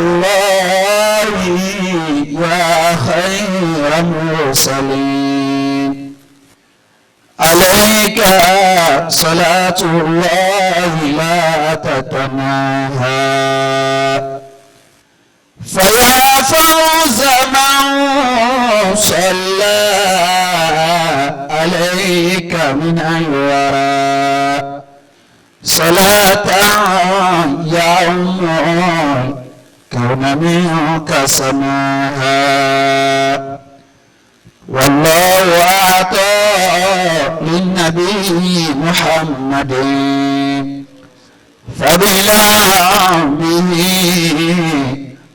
الله يا خير المرسلين عليك صلاة الله لا تتناهى فيا فوز من صلى عليك من الورى صلاة يوم كون منك سماها والله أعطى للنبي محمد فبلا به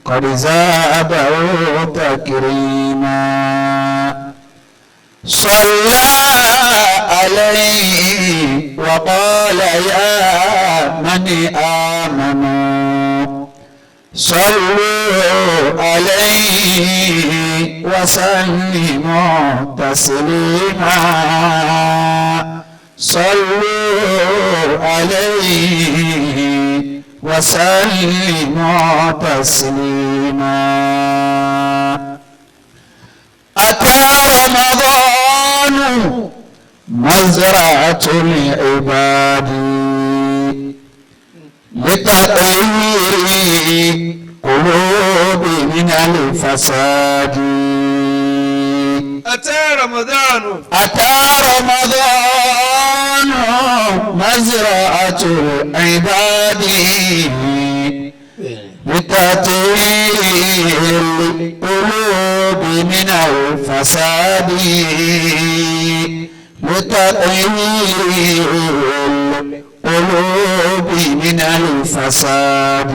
قد زاده تكريما صلى عليه وقال يا من آمنوا صلوا عليه وسلموا تسليما صلوا عليه وسلموا تسليما أتى رمضان مزرعة العباد لتطهير قلوب من الفساد أتى رمضان أتى رمضان مزرعة العباد لتطهير القلوب من الفساد لتطهير القلوب من الفساد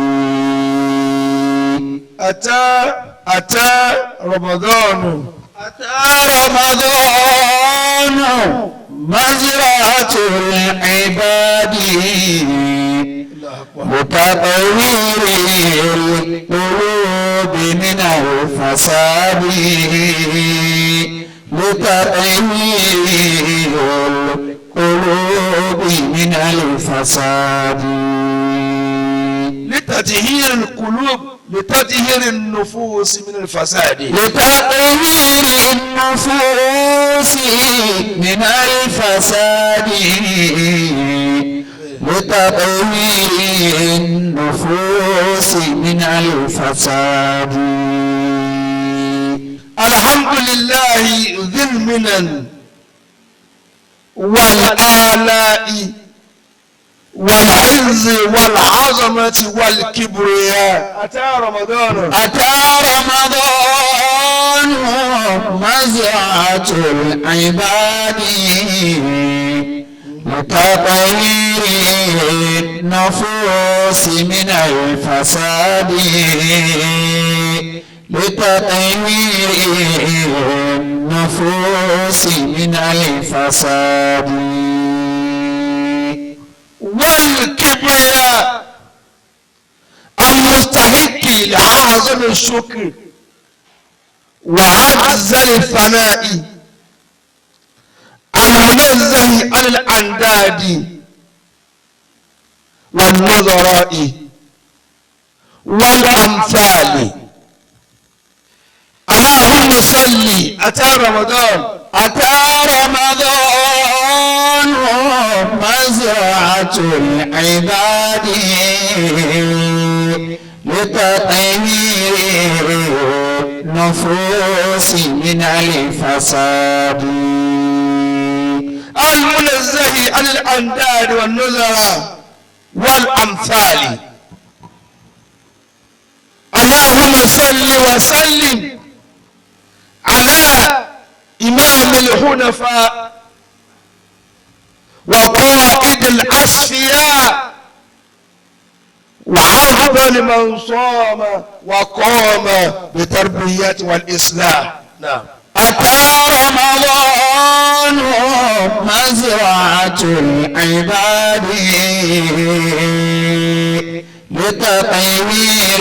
أتى رمضان أتى رمضان مزرعة العباد لتطهير القلوب من الفساد لتطهير القلوب من الفساد لتطهير القلوب لتطهير النفوس من الفساد لتطهير النفوس من الفساد لتطهير النفوس من الفساد الحمد لله ذي المنن والآلاء والعز والعظمة والكبرياء أتى رمضان أتى رمضان مزرعة العباد لتطهير النفوس من الفساد لتطهير النفوس من الفساد والكبرياء المستحق لأعظم الشكر وأعزل الثناء المنزه عن الأنداد والنظراء والأمثال اللهم صل أتى رمضان أتى رمضان مزرعة العباد لتطهير النفوس من الفساد المنزه عن الأنداد والنظراء والأمثال اللهم صل وسلم على إمام الحنفاء وقائد الأصفياء وأفضل من صام وقام بتربية والإصلاح. نعم. أتى رمضان مزرعة العباد لتطهير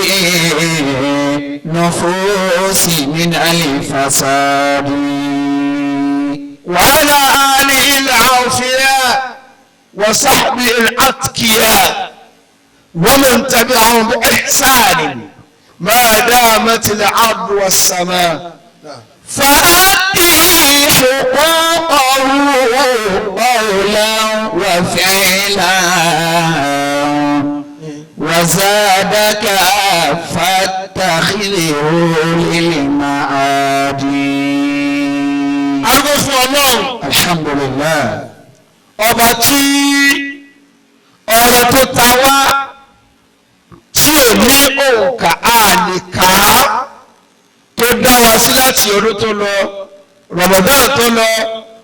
النفوس من الفساد وعلى آله العافياء وصحبه الأتقياء ومن تبعهم بإحسان ما دامت الأرض والسماء. فأدي حقوقه قولا وفعلا وزادك فاتخذه للمعاد. Arúgbó fún Ọlọ́run. Alhamdulillah. Ọba tí ọrẹ tó ta wá tí ò ní òǹkà á lè kà á tó dá wa sí láti ọdún tó lọ Ramadan tó lọ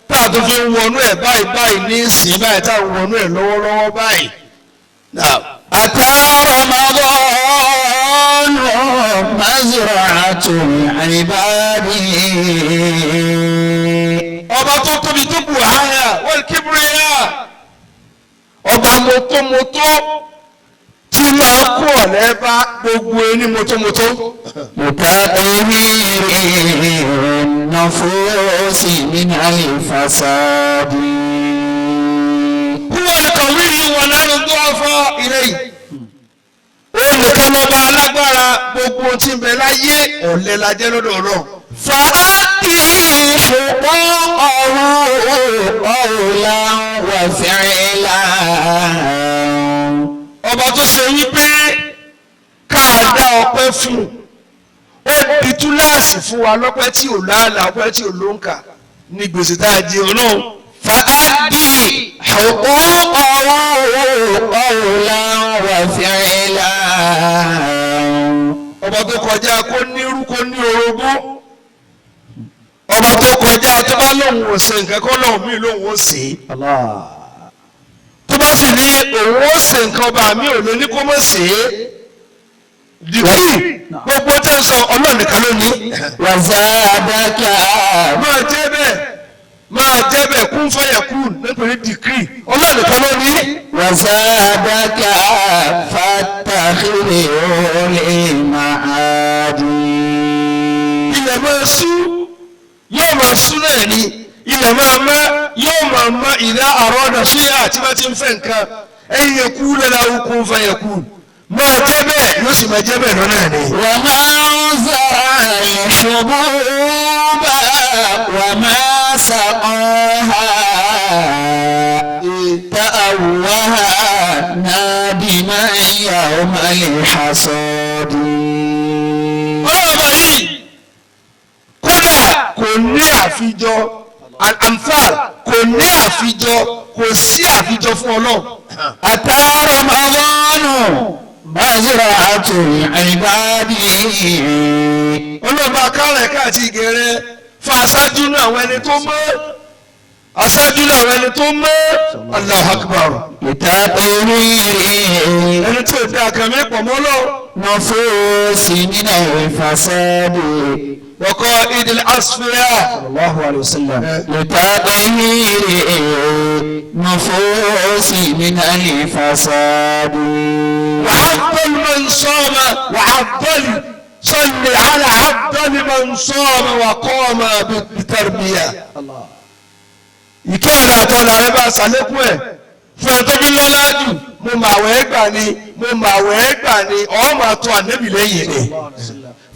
tá a tó fi ń wọnú ẹ̀ báyìí báyìí ní ìsìn báyìí tá a ń wọnú ẹ̀ lọ́wọ́lọ́wọ́ báyìí. أتى رمضان مزرعة العباد. Ọba tó tóbi tó bù háyà wal kibriya ọba mọ́tòmọ́tò tí máa kó ọ̀lẹ́ bá gbogbo ẹni mọ́tòmọ́tò. لتطهير النفوس من الفساد. Huwa al-qawiyyu wa nahnu du'afa ilayhi. Ó nìkan lọ́ba alágbára gbogbo tí ń bẹ láyé ọ̀lẹ la jẹ́ lọ́dọ̀ Ọlọ́run. فأدي حقوقه قولا وفعلا. Ọba tó ṣe wípé ká dá ọpẹ́ fún un ó di túláàsì fún wa lọ́pẹ́ tí ò láàlà ọpẹ́ tí ò lóǹkà ní gbèsè tá a jẹ Ọlọ́run. فأدي حقوقه قولا وفعلا. Ọba tó kọjá kó nírú kó ní orogún ọba tó kọjá tó bá lóun ò ṣe nǹkan kó lóun mí lóun ò ṣe tó bá sì ní òun ó ṣe nǹkan ọba mi ò lè ní kó mọ̀ ṣe é dìkì gbogbo tẹ́ ń sọ Ọlọ́run nìkan ló ní. وزادك Máa jẹ́ bẹ́ẹ̀ máa jẹ́ bẹ́ẹ̀ kún fàyà kún nítorí dìkì Ọlọ́run nìkan ló ní. وزادك فاتخذه للمعاد. Ilẹ̀ máa sú yóò máa sú náà ni ilẹ̀ máa mọ́ yóò máa mọ́ ìdá àrọ́ ọ̀nà ṣíyà àti bá ti ń fẹ́ nǹkan ẹ̀yìn ẹ̀kú lẹ́la okun fàyà kún máa jẹ́ bẹ́ẹ̀ yóò sì máa jẹ́ bẹ́ẹ̀ lọ́nà ni. وما زرع الحبوب وما سقاها تأوها نادما يوم الحصاد. Ọlọ́ọ̀bà yìí kódà kò ní àfijọ́ al-Anfal kò ní àfijọ́ kò sí àfijọ́ fún Ọlọ́run. أتى رمضان مزرعة العباد. Ọlọ́ọ̀bà kárẹ̀ káàtì ìgẹ̀rẹ́ fún aṣáájú náà àwọn ẹni tó mọ́ aṣáájú náà àwọn ẹni tó mọ́ Allahu Akbar. لتطهير Ẹni tí ò dá kan mí pọ̀ mọ́ lọ. النفوس من الفساد. وقائد الأصفياء صلى الله عليه وسلم. لتطهير النفوس من الفساد. وأفضل من صام وأفضل صل على أفضل من صام وقام بالتربية. Ìkẹ́rẹ̀ àtọ́lá rẹ bá ṣàlékún ẹ̀ fún ẹ tó bí lọ́lá jù mo mà wẹ́ gbà ni mo mà wẹ́ gbà ni ọ́ máa tọ́ ànẹ́bì lẹ́yìn ni.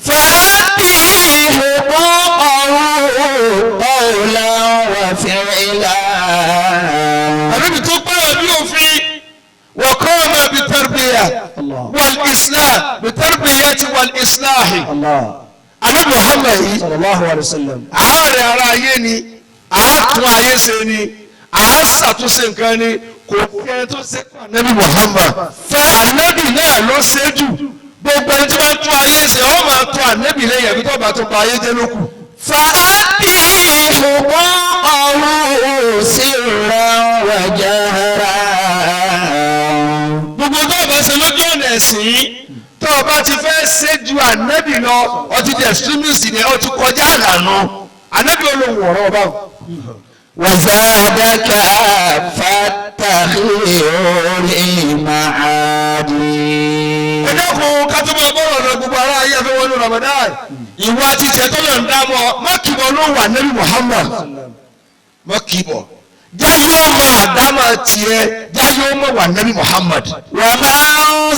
فأدي حقوقه قولا وفعلا. Ànẹ́bì tó gbọ́dọ̀ bí òfin وقام بالتربية والإصلاح بالتربية والإصلاح. الله. Ànábì Muhammad yìí صلى الله عليه وسلم. Àárẹ̀ ara ayé ni àátún ayé ṣe ni àásàtúnṣe nǹkan ni kò sí ẹni tó ṣe kọ́ Ànábì Muhammad. Ànábì náà ló ṣe jù gbogbo ẹni tí wọ́n tún ayé ṣe wọ́n máa tún Ànábì lẹ́yìn àbí tó bá tún ba ayé jẹ́ lókù. فأدي حقوقه سرا وجهرا. Gbogbo tó o bá ṣe lójú ọ̀nà ẹ̀sìn tó o bá ti fẹ́ ṣe ju Ànábì lọ ó ti di extremist ni ó ti kọjá àlànà Ànábì olóhùn ọ̀rọ̀ ọba. وزادك فاتخذه للمعاد. Ẹ dákun ká tó máa bọ̀rọ̀ lọ gbogbo ara ayé afẹ́ wọnú Ramadan ìwà ti tẹ̀ tó lọ ń dá mọ́ má kìbọ̀ ló wà Ànábì Muhammad má kìbọ̀ Jáyé ó máa dámà tiẹ̀, jáyé ó mọ̀ wà Nábì Muhammad. ومن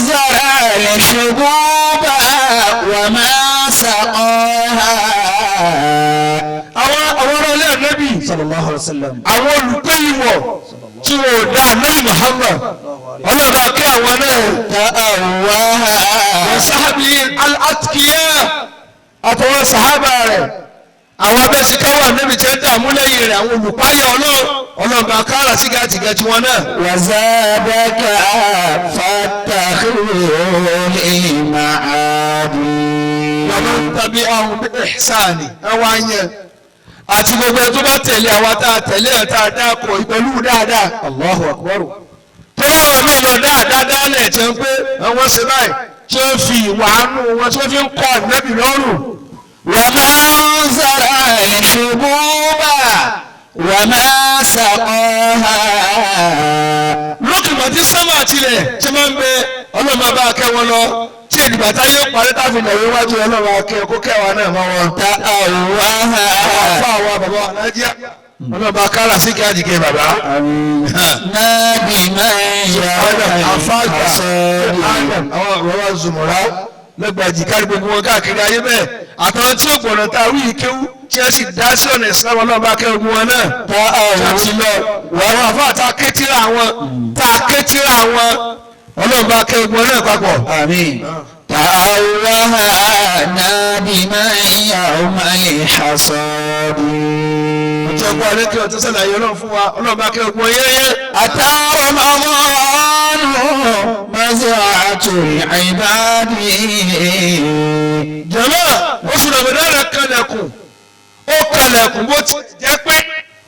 زرع الحبوب وما سقاها Àwọn ọ̀rọ̀ ilé Nábì, صلى الله عليه وسلم. Àwọn olùgbé ìwọ̀ tí wọn ò dá Nábì Muhammad. Ọlọ́ba kí àwọn náà. تأواها Wọ́n sábì al-atqiya àtàwọn sàhábà rẹ̀. Àwọn abẹ́síkáwà níbi tí ó dààmú lẹ́yìn rẹ̀ àwọn olùpáyà ọlọ́ọ̀bà kára sígátìgá tí wọn náà. وزادك فاتخذه معادي. Wọ́n tàbí àwọn ihsani ẹwà yẹn. Àti gbogbo ẹ tó bá tẹ̀lé àwa tá a tẹ̀lé ẹ̀ tá a dá kọ̀ pẹ̀lú dáadáa. الله أكبر. Tó láwọn míì lọ dáadáa dálẹ̀ tí wọ́n pé àwọn ṣe báyìí tí wọ́n fi ìwà àánú wọn tí wọ́n fi ń kọ́ ànábì lọ́rùn. ومن زرع الحبوب وما سقاها Lókìmọ̀ tí sánmà tilẹ̀ tí máa ń bẹ ọlọ́mọ bá kẹ́ wọn lọ tí ìdìgbà tá yóò parí táfi nàwé wájú ọlọ́mọ akẹ́ kó kẹwàá náà mọ́ wọn. تأواها Àwọn àwọn bàbá alájíà ọlọ́mọ akára sí kí àjìkẹ́ bàbá. نادي من Adam afáàgbà الحصاد. Adam àwọn bàbá zùmọ̀rá lẹ́gbàjì kárí gbogbo wọn káàkiri ayé bẹ́ẹ̀ àtàwọn tí ó gbọ̀nà tá a wí kéwú tí wọ́n sì dá sí ọ̀nà ìsìlámù ọlọ́mọ akẹ́ ogun wọn náà. Tí lọ àwọn àfáà tá a ké tíra wọn tá a ké tíra wọn ọlọ́mọ akẹ́ ogun wọn náà papọ̀. آمين. تأواها نادما يوم الحصاد. Ọjọ́ ọgbọ́n alẹ́ kí ọtún sàlàyé ọlọ́run fún wa ọlọ́run bá kẹ́ ọgbọ́n yẹ́yẹ́. أتى رمضان مزرعة العباد. Jọ̀lọ́ oṣù Ramadan kanlẹ̀kùn ó kanlẹ̀kùn bó ti jẹ́ pé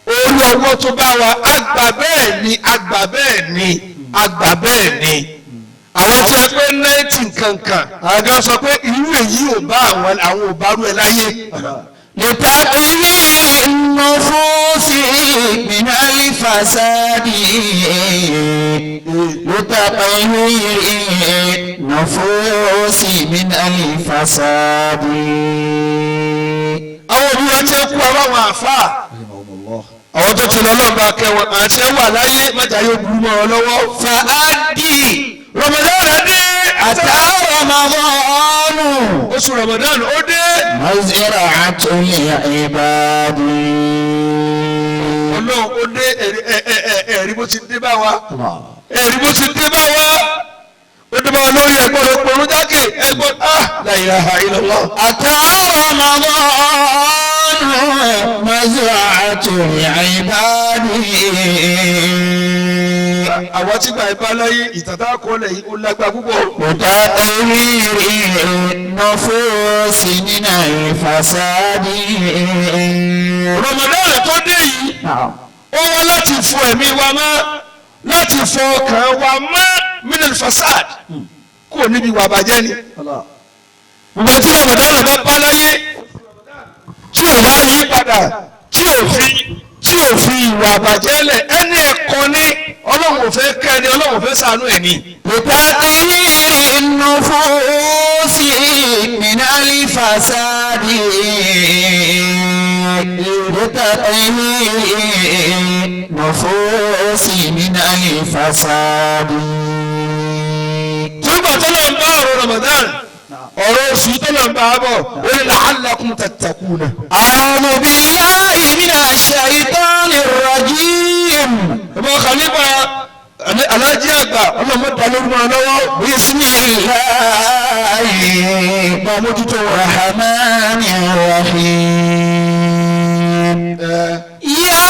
orí ọwọ́ tó bá wa àgbà bẹ́ẹ̀ ni àgbà bẹ́ẹ̀ ni àgbà bẹ́ẹ̀ ni. Àwọn tí wọ́n pé 90 kankan àga sọ pé irú èyí ò bá àwọn àwọn ò bá rú ẹ láyé. لتطهير النفوس من الفساد لتطهير النفوس من الفساد. Àwọn òbí wa ti ń kú àwọn àfáà àwọn tó ti lọ lọ́ba kẹwọn àti ẹ wà láyé májà yóò burú mọ́ ọ lọ́wọ́. فأدي Ramadan dé أتى رمضان oṣù Ramadan ó dé. مزرعة العباد. Ọlọ́run ó dé ẹ̀rí bó ti dé bá wa ẹ̀rí bó ti dé bá wa ó dé bá wa lórí ẹ̀gbọ́n òpòrún jákè ẹ̀gbọ́n ah la ilaha illallah. أتى رمضان مزرعة العباد. Àwọn tí gba ìbá láyé ìtàtà kọlẹ̀ yìí ó lágbá púpọ̀. وتطهير النفوس من الفساد. Ramadan tó dé yìí ó wá láti fọ ẹ̀mí wa mọ́ láti fọ ọkàn wa mọ́ minal fasad kúrò níbi ìwà àbàjẹ́ ni. Gbogbo tí Ramadan bá bá láyé tí ò wá yí padà tí ò fi ìwà àbàjẹ́ lẹ̀ ẹni ẹ̀kọ́ ní Ọlọ́run ò fẹ́ kẹ́ ni Ọlọ́run ò fẹ́ ṣàánú ẹ̀ ni. لتطهير النفوس من الفساد لتطهير النفوس من الفساد. Torípa tó lọ ń bá ọ̀rọ̀ Ramadan ọ̀rọ̀ oṣù tó lọ ń bá a bọ̀ ó ní la'allakum tattaquna. أعوذ بالله من الشيطان الرجيم. Ọmọ Khalifa alájí àgbà ọlọ́mọ dá lórí wọn lọ́wọ́. بسم الله الرحمن الرحيم. يا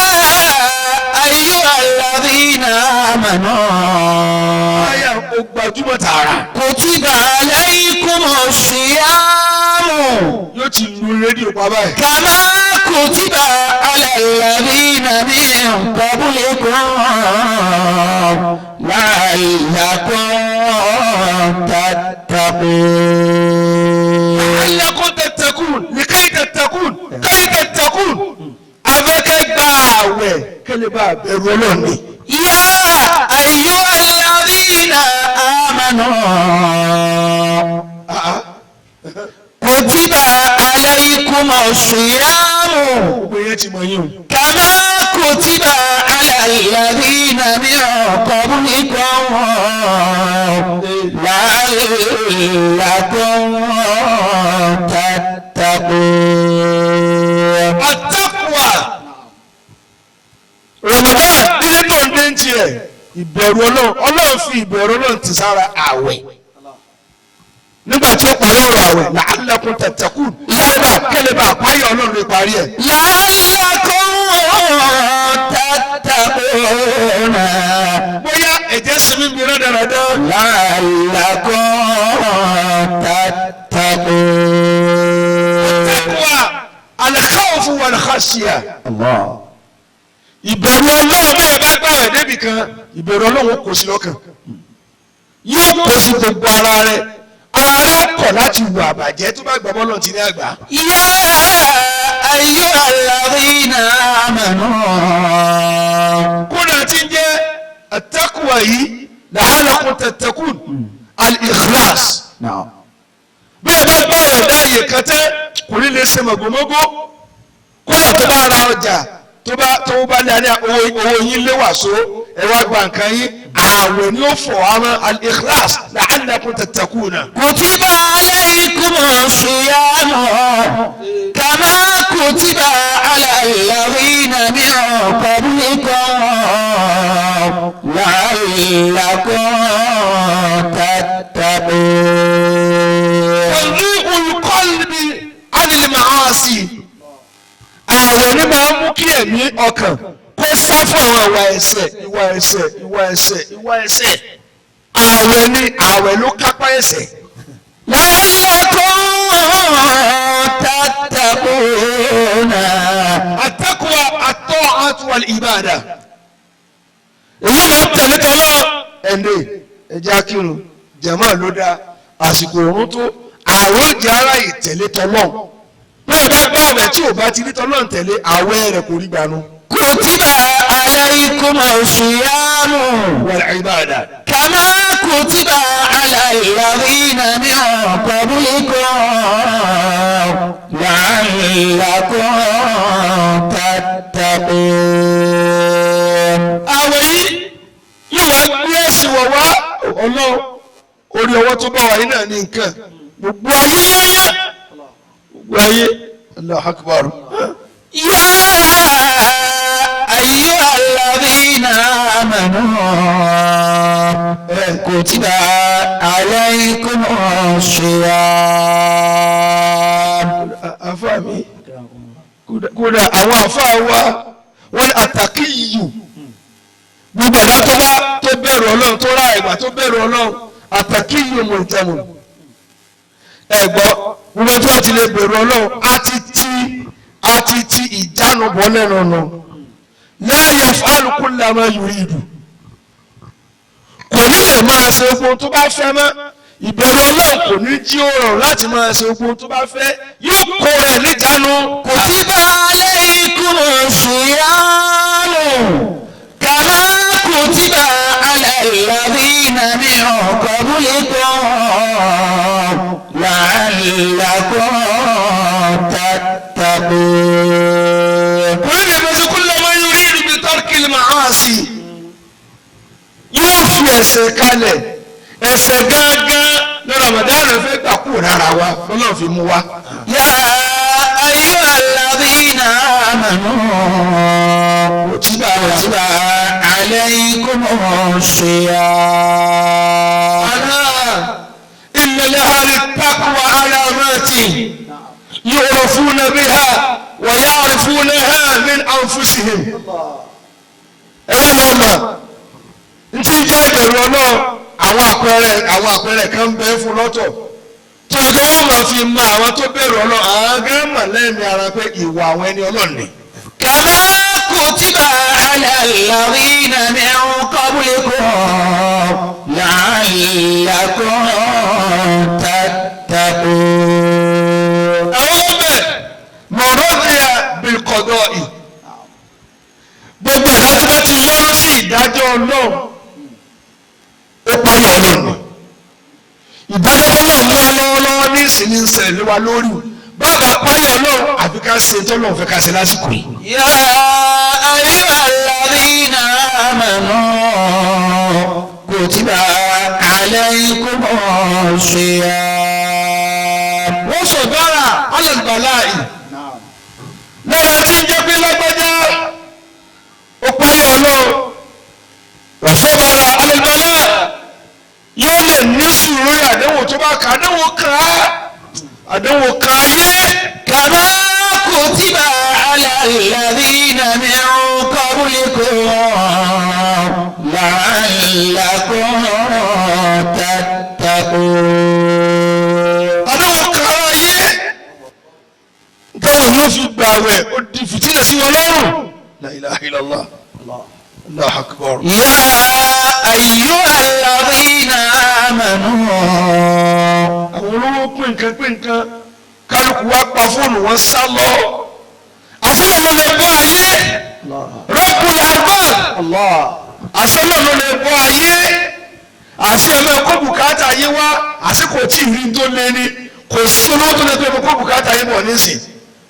أيها الذين آمنوا Báyà ó gbajúmọ̀ tààrà. كتب عليكم الصيام Yóò ti lu rédíò pa báyìí. كما كتب على الذين من قبلكم لعلكم تتقون. La'allakum tattaqun likay tattaqun kay tattaqun. Abẹ́kẹ́ gba àwẹ̀ kẹ́lẹ́ bá bẹ̀rù Ọlọ́run ni. يا أيها الذين آمنوا كتب عليكم الصيام Gbogbo yẹn ti mọ̀ yín o. كما كتب على الذين من قبلكم لعلكم تتقون. Àtàkùwà Ramadan nílé tó ń dé ń tiẹ̀ ìbẹ̀rù Ọlọ́run Ọlọ́run fi ìbẹ̀rù Ọlọ́run ti sára àwẹ̀ nígbà tí ó parí ọ̀rọ̀ àwẹ̀ la'allakum tattaqun lẹ́bà kẹ́lẹ́bà àpáyọ̀ Ọlọ́run ló parí ẹ̀. لعلكم تتقون. Bóyá ẹ̀jẹ̀ sinmi ń bi rádaràdá. لعلكم تتقون. Àtàkùwà al-khawfu wal-khashya. الله. Ìbẹ̀rù Ọlọ́run bẹ́ẹ̀ bá gbàwẹ̀ débì kan ìbẹ̀rù Ọlọ́run kò sí lọ́kàn yóò kó sí gbogbo ara rẹ̀ ara rẹ̀ kọ̀ láti wù àbàjẹ́ tó bá gbà bọ́lọ̀ tí ní àgbà. يا أيها الذين آمنوا Kódà tí ń jẹ́ àtàkùwà yìí la'allakum tattaqun al-ikhlas. نعم. Bí ẹ bá gbàwẹ̀ dáàyè kan tẹ́ kò ní lè ṣe mọ̀gbọ́mọ́gbọ́ kódà tó bá ra ọjà tó bá ní alẹ́ owó yín lé wàsó ẹ wá gba nǹkan yín ààwẹ̀ ni ó fọ̀ àwọn al-ikhlas la'allakum tattaquna. كتب عليكم الصيام كما كتب على الذين من قبلكم لعلكم تتقون. Tanzi'ul qalbi 'anil ma'asi. Ààwẹ̀ ni máa ń mú kí ẹ̀mí ọkàn kó sá fún àwọn ìwà ẹ̀ṣẹ̀ ìwà ẹ̀ṣẹ̀ ìwà ẹ̀ṣẹ̀ ìwà ẹ̀ṣẹ̀. Ààwẹ̀ ni ààwẹ̀ ló kápá ẹ̀ṣẹ̀. لعلكم تتقون. At-taqwa at-ta'atu wal-ibada. Èyí máa ń tẹ̀lé tọ́lọ́. Ẹ̀ndé ẹ̀jẹ̀ akírun jẹ̀mọ́ ló dáa àsìkò òrùn tó ààwẹ̀ ó jẹ́ ara ìtẹ̀lé tọ́lọ́. Bẹ́ẹ̀ bá gbá àwẹ̀ tí ò bá ti rí tọ́lọ́ ń tẹ̀lé àwẹ̀ rẹ̀ kò rí gbanú. كتب عليكم الصيام Wal-ibada. كما كتب على الذين من قبلكم لعلكم تتقون. Àwẹ̀ yìí yóò wá gbé ẹ̀sìn wọ̀ wá ọlọ́run orí ọwọ́ tó bá wà yìí náà ní nǹkan gbogbo ayé yẹ́yẹ́ gbogbo ayé Allahu Akbar. يا أيها الذين آمنوا كتب عليكم الصيام. Àfa mi kódà àwọn àfa wa wọ́n ní àtàkìyù gbogbo ẹ̀dá tó bá tó bẹ̀rù Ọlọ́run tó rà ìgbà tó bẹ̀rù Ọlọ́run àtàkìyù mọ̀tẹ́mù ẹ̀gbọ́ gbogbo tó bá ti lè bẹ̀rù Ọlọ́run á ti ti ìjánu bọ́ lẹ́nu ọ̀nà la yaf'alu kulla ma yuridu kò ní lè máa ṣe ogun tó bá fẹ́ mọ́ ìbẹ̀rù Ọlọ́run kò ní jí ó rọrùn láti máa ṣe ogun tó bá fẹ́ yóò kó rẹ̀ níjánu. كتب عليكم الصيام كما كتب على الذين من قبلكم لعلكم تتقون. Kò ní lè máa ṣe kulla ma yuridu bi tarkil ma'asi yóò fi ẹ̀ṣẹ̀ kalẹ̀ ẹ̀ṣẹ̀ gángan ní Ramadan fẹ́ gbà kúrò lára wa lọ́nà fi mú wa. يا أيها الذين آمنوا كتب عليكم الصيام. ألا إن لأهل التقوى علامات يعرفون بها ويعرفونها من أنفسهم. Ẹ̀rọ lọ́mọ ntí jẹ́ ìbẹ̀rù Ọlọ́run àwọn àpẹẹrẹ kan ń bẹ fún lọ́tọ̀ tó ní kí wọ́n máa fi mọ àwọn tó bẹ̀rù Ọlọ́run àwọn gán mọ̀ lẹ́mìí ara pé ìwà àwọn ẹni Ọlọ́run ni. كما كتب على الذين من قبلكم لعلكم تتقون. Àwọn ọbẹ̀ mọ̀rọ́dìyà bìkọ̀dọ̀ ì gbogbo ẹ̀dá tó bá ti yọ́nú sí ìdájọ́ Ọlọ́run ó páyà Ọlọ́run ìdájọ́ tó náà mú wa lọ́wọ́lọ́wọ́ ní ìsìn ní ìṣẹ̀lẹ̀ wa lórí Bàbá páyọ̀ náà àfi ká ṣe tọ́lọ̀ fẹ́ ká ṣe lásìkò yìí. يا أيها الذين آمنوا كتب عليكم الصيام. Wọ́n sọ̀dára alàgbàláì. Lára tí ń jẹ́ pé lágbájá ó páyọ̀ náà wọ́n sọ̀dára alàgbàláì yóò lè ní sùúrù àdéhùn tó bá kà àdéhùn kà á àdéhùn kà á yé. كما كتب على الذين من قبلكم لعلكم تتقون. Àdéhùn kà á yé. Táwọn yóò fi gbààwẹ̀ ó di fìtínà sí wọn lọ́rùn. La ilaha illallah. Allahu akbar. يا أيها الذين آمنوا Àwọn olówó pín nǹkan pín nǹkan kálukú wa pa fóònù wọn sá lọ. Àṣọlọ̀ ló lè bọ́ ayé. Rabbul arbab. Àṣọlọ̀ ló lè bọ́ ayé. Àṣẹ ẹ̀ máa kó bùkátà ayé wá. Àsìkò tí ìrí tó lé ní. Kò sí olówó tó lè tó ẹ̀kọ́ kó bùkátà ayé bọ̀ nísìn.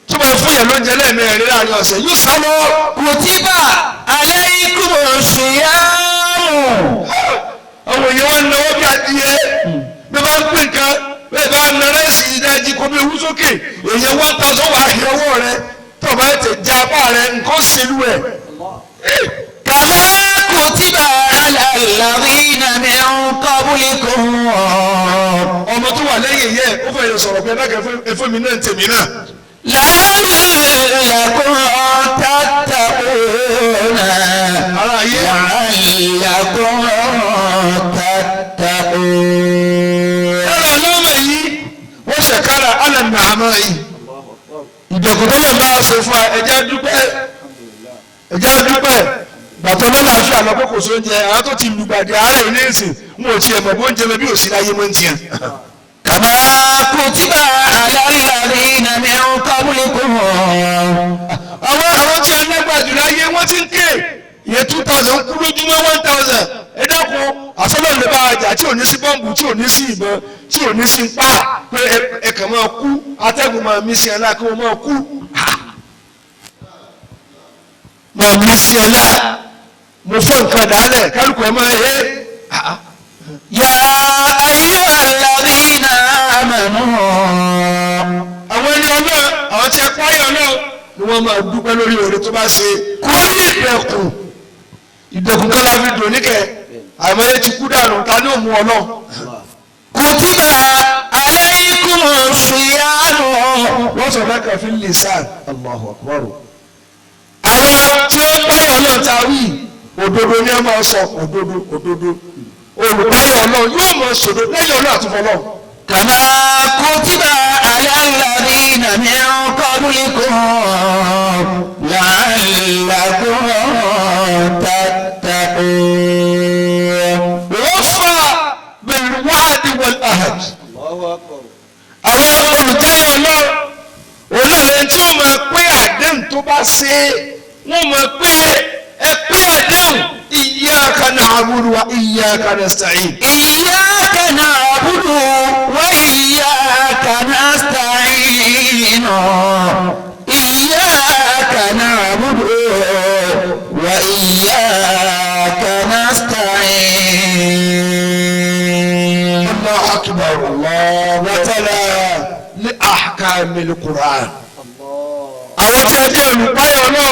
Tó bá fún yẹn lóúnjẹ lẹ́ẹ̀mẹ́rin láàrin ọ̀sẹ̀ yóò sá lọ. كتب عليكم الصيام. Àwọn èèyàn wá ń náwó bí adìyẹ bí bá ń pín nǹkan bẹ́ẹ̀ bá ń nara ẹ̀sìn ìdajì kò bí ewu sókè èèyàn 1000 wà á ọwọ́ rẹ tó o bá tẹ̀ já apá rẹ nǹkan ṣèlú ẹ̀. كما كتب على الذين من قبلكم. Ọmọ tó wà lẹ́yìn yẹ ó fẹ́ sọ̀rọ̀ pé ẹ̀dáka ẹ̀fọ́ mi náà ń tèmi náà. لعلكم تتقون. Ara ayé لعلكم تتقون. ẹ̀rọ ọlọ́mọ yìí wọ́n ṣẹ̀kára alẹ́ nàámọ́ yìí. Ìdẹ̀kùn tó lè bá a ṣe fún wa ẹ̀jẹ̀ dúpẹ́ ẹ̀jẹ̀ dúpẹ́ bàtọ́ lọ́láàfíà lọ pé kò sóúnjẹ àwọn tó ti lùgbàdì àárẹ̀ yìí ní ìsìn wọn ò tiẹ̀ mọ̀ bó ń jẹ bẹ́ẹ̀ bí ò sí láyé mọ́ ń tiẹ̀. كما كتب على الذين من قبلكم. Àwọn tí a lágbàjù láyé wọ́n ti ń ké ìyẹn 2000 kú lójúmọ́ 1000 ẹ dákun àsọlọ́ lè bá a jà tí ò ní sí bọ́ǹbù tí ò ní sí ìbọn tí ò ní sí pa pé ẹ kàn máa kú atẹ́gùn máa mí sí ẹ lá kí wọ́n máa kú máa mí sí ẹ lá mo fọ́ nǹkan dálẹ̀ kálukú ẹ máa hé. يا أيها الذين آمنوا. Àwọn ẹni ọlọ́ọ̀ àwọn tí a páyọ̀ ọlọ́ọ̀ ni wọ́n máa dúpẹ́ lórí oore tó bá ṣe kó ní ìdẹ̀kùn ìdẹ̀kùn kan la fi dùn níkẹ́ àìmọye ti kú dànù ta ni ó mú ọ náà. كتب عليكم الصيام. Wọ́n sọ fẹ́ kàn fi lisan. Allahu akbar. Àwọn tí ó páyọ̀ ọlọ́ọ̀ ta wí òdodo ni ẹ máa sọ òdodo òdodo olùpáyọ̀ ọlọ́ọ̀ yóò máa sòdo lẹ́yìn ọlọ́ọ̀ àtúfọ̀ náà. كما كتب على الذين من قبلكم لعلكم تتقون. وفى بالوعد والعهد. Àwọn olùjáyọ̀ náà olóòlẹ̀ tí ó máa pé àdéhùn tó bá ṣe wọ́n máa pé ẹ pé àdéhùn iyyaka na'budu wa iyyaka nasta'in. إياك نعبد وإياك نستعين. إياك نعبد وإياك نستعين. Allahu akbar Allah wa tala li ahkamil Qur'an. Àwọn tí a jẹ́ olùpáyọ̀ náà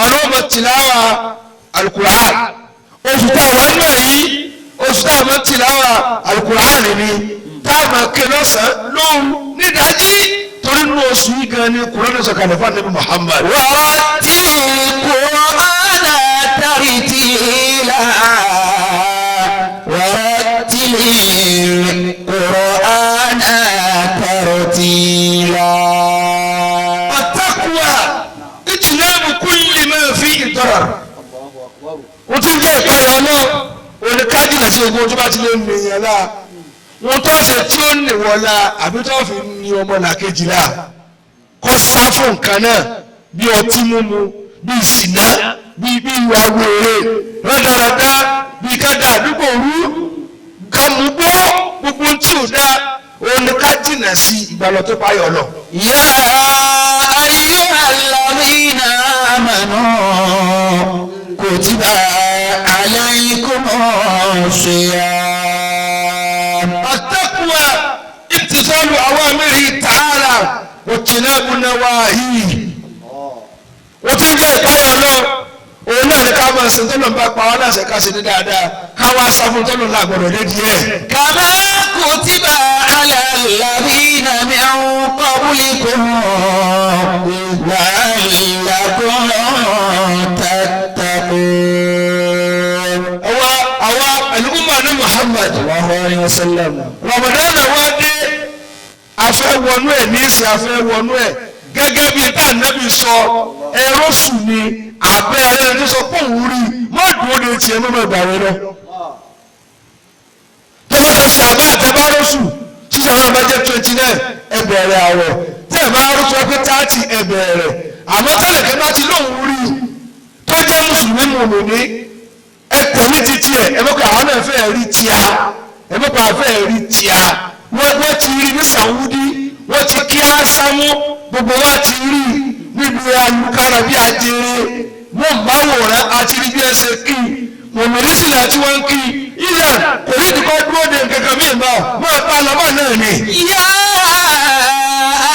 ọ̀nà ọmọ tìláwà alukur'an oṣù tá a wà nínú yìí oṣù tá a mọ tìláwà alukur'an ni tá a mọ ké lọ́sàn-án lóru nídàájí torí nínú oṣù yìí gan ni kur'an sọ̀kalẹ̀ fún anabi Muhammad. ورتل القرآن ترتيلا ورتل القرآن ترتيلا. At-taqwa ijtinabu kulli ma fihi darar. Wọ́n ti ń jẹ́ ìpayọ̀ náà oníkájìnà sí ogun tó bá ti lè nìyẹn la wọ́n tó ṣe tí ó nìwọ̀ la àbí tó fi ní ọmọ làkejì la kọ́ sá fún nǹkan náà bí ọtí mímu bí ìsìná bí ìwà wèrè rádaràda bí kádà àdúgbò rú kàmúgbó gbogbo tí ò dáa òun ni ká jìnà sí ìgbàlọ́ tó páyọ̀ lọ. يا أيها الذين آمنوا كتب عليكم الصيام. التقوى امتثال أوامره تعالى واجتناب نواهيه. Wọ́n ti ń jẹ́ ìpáyọ̀ lọ òun náà ní ká máa ṣe tọ́lọ̀ ń bá pa wá láṣẹ ká ṣe ní dáadáa ká wá sá fún tọ́lọ̀ náà gbọ́dọ̀ dé díẹ̀. كما كتب على الذين من قبلكم لعلكم تتقون. Àwa àlùkùmọ̀ ní Muhammad الله عليه وسلم. Ramadan wá dé afẹ́ wọnú ẹ̀ ní ìsìn afẹ́ wọnú ẹ̀ gẹ́gẹ́ bíi tá ànábì sọ ẹ̀rọ sùn ni àbẹ́ ẹ̀rọ tó sọ pé òun rí má dúró de tiẹ̀ mọ́ ìgbà rẹ lọ. Tọ́lá ṣe àbá àtẹ́bárọ́sù ṣíṣe àwọn àbájẹ́ 29 ẹ bẹ̀rẹ̀ àwẹ̀ tí ẹ̀ bá rọ́sù ẹgbẹ́ 30 ẹ bẹ̀rẹ̀ àmọ́ tẹ́lẹ̀ kẹ́ bá ti lóun rí tó jẹ́ mùsùlùmí mùmìnì ẹ tẹ̀lé títí ẹ̀ ẹ mọ̀kọ́ àwọn náà fẹ́ rí tíá ẹ mọ̀kọ́ àwọn fẹ́ rí tíá wọ́n ti rí ní Sàwúdí wọ́n ti kí á sámú gbogbo wa ti rí níbi alukara bí ajere wọ́n bá wòrán àti rí bí ẹ ṣe kí mùmìnì sì là tí wọ́n ń kí ilẹ̀ kò ní ìdíkọ́ dúró de nǹkan kan mí mọ́ mọ́ bá lọ́mọ náà ni. يا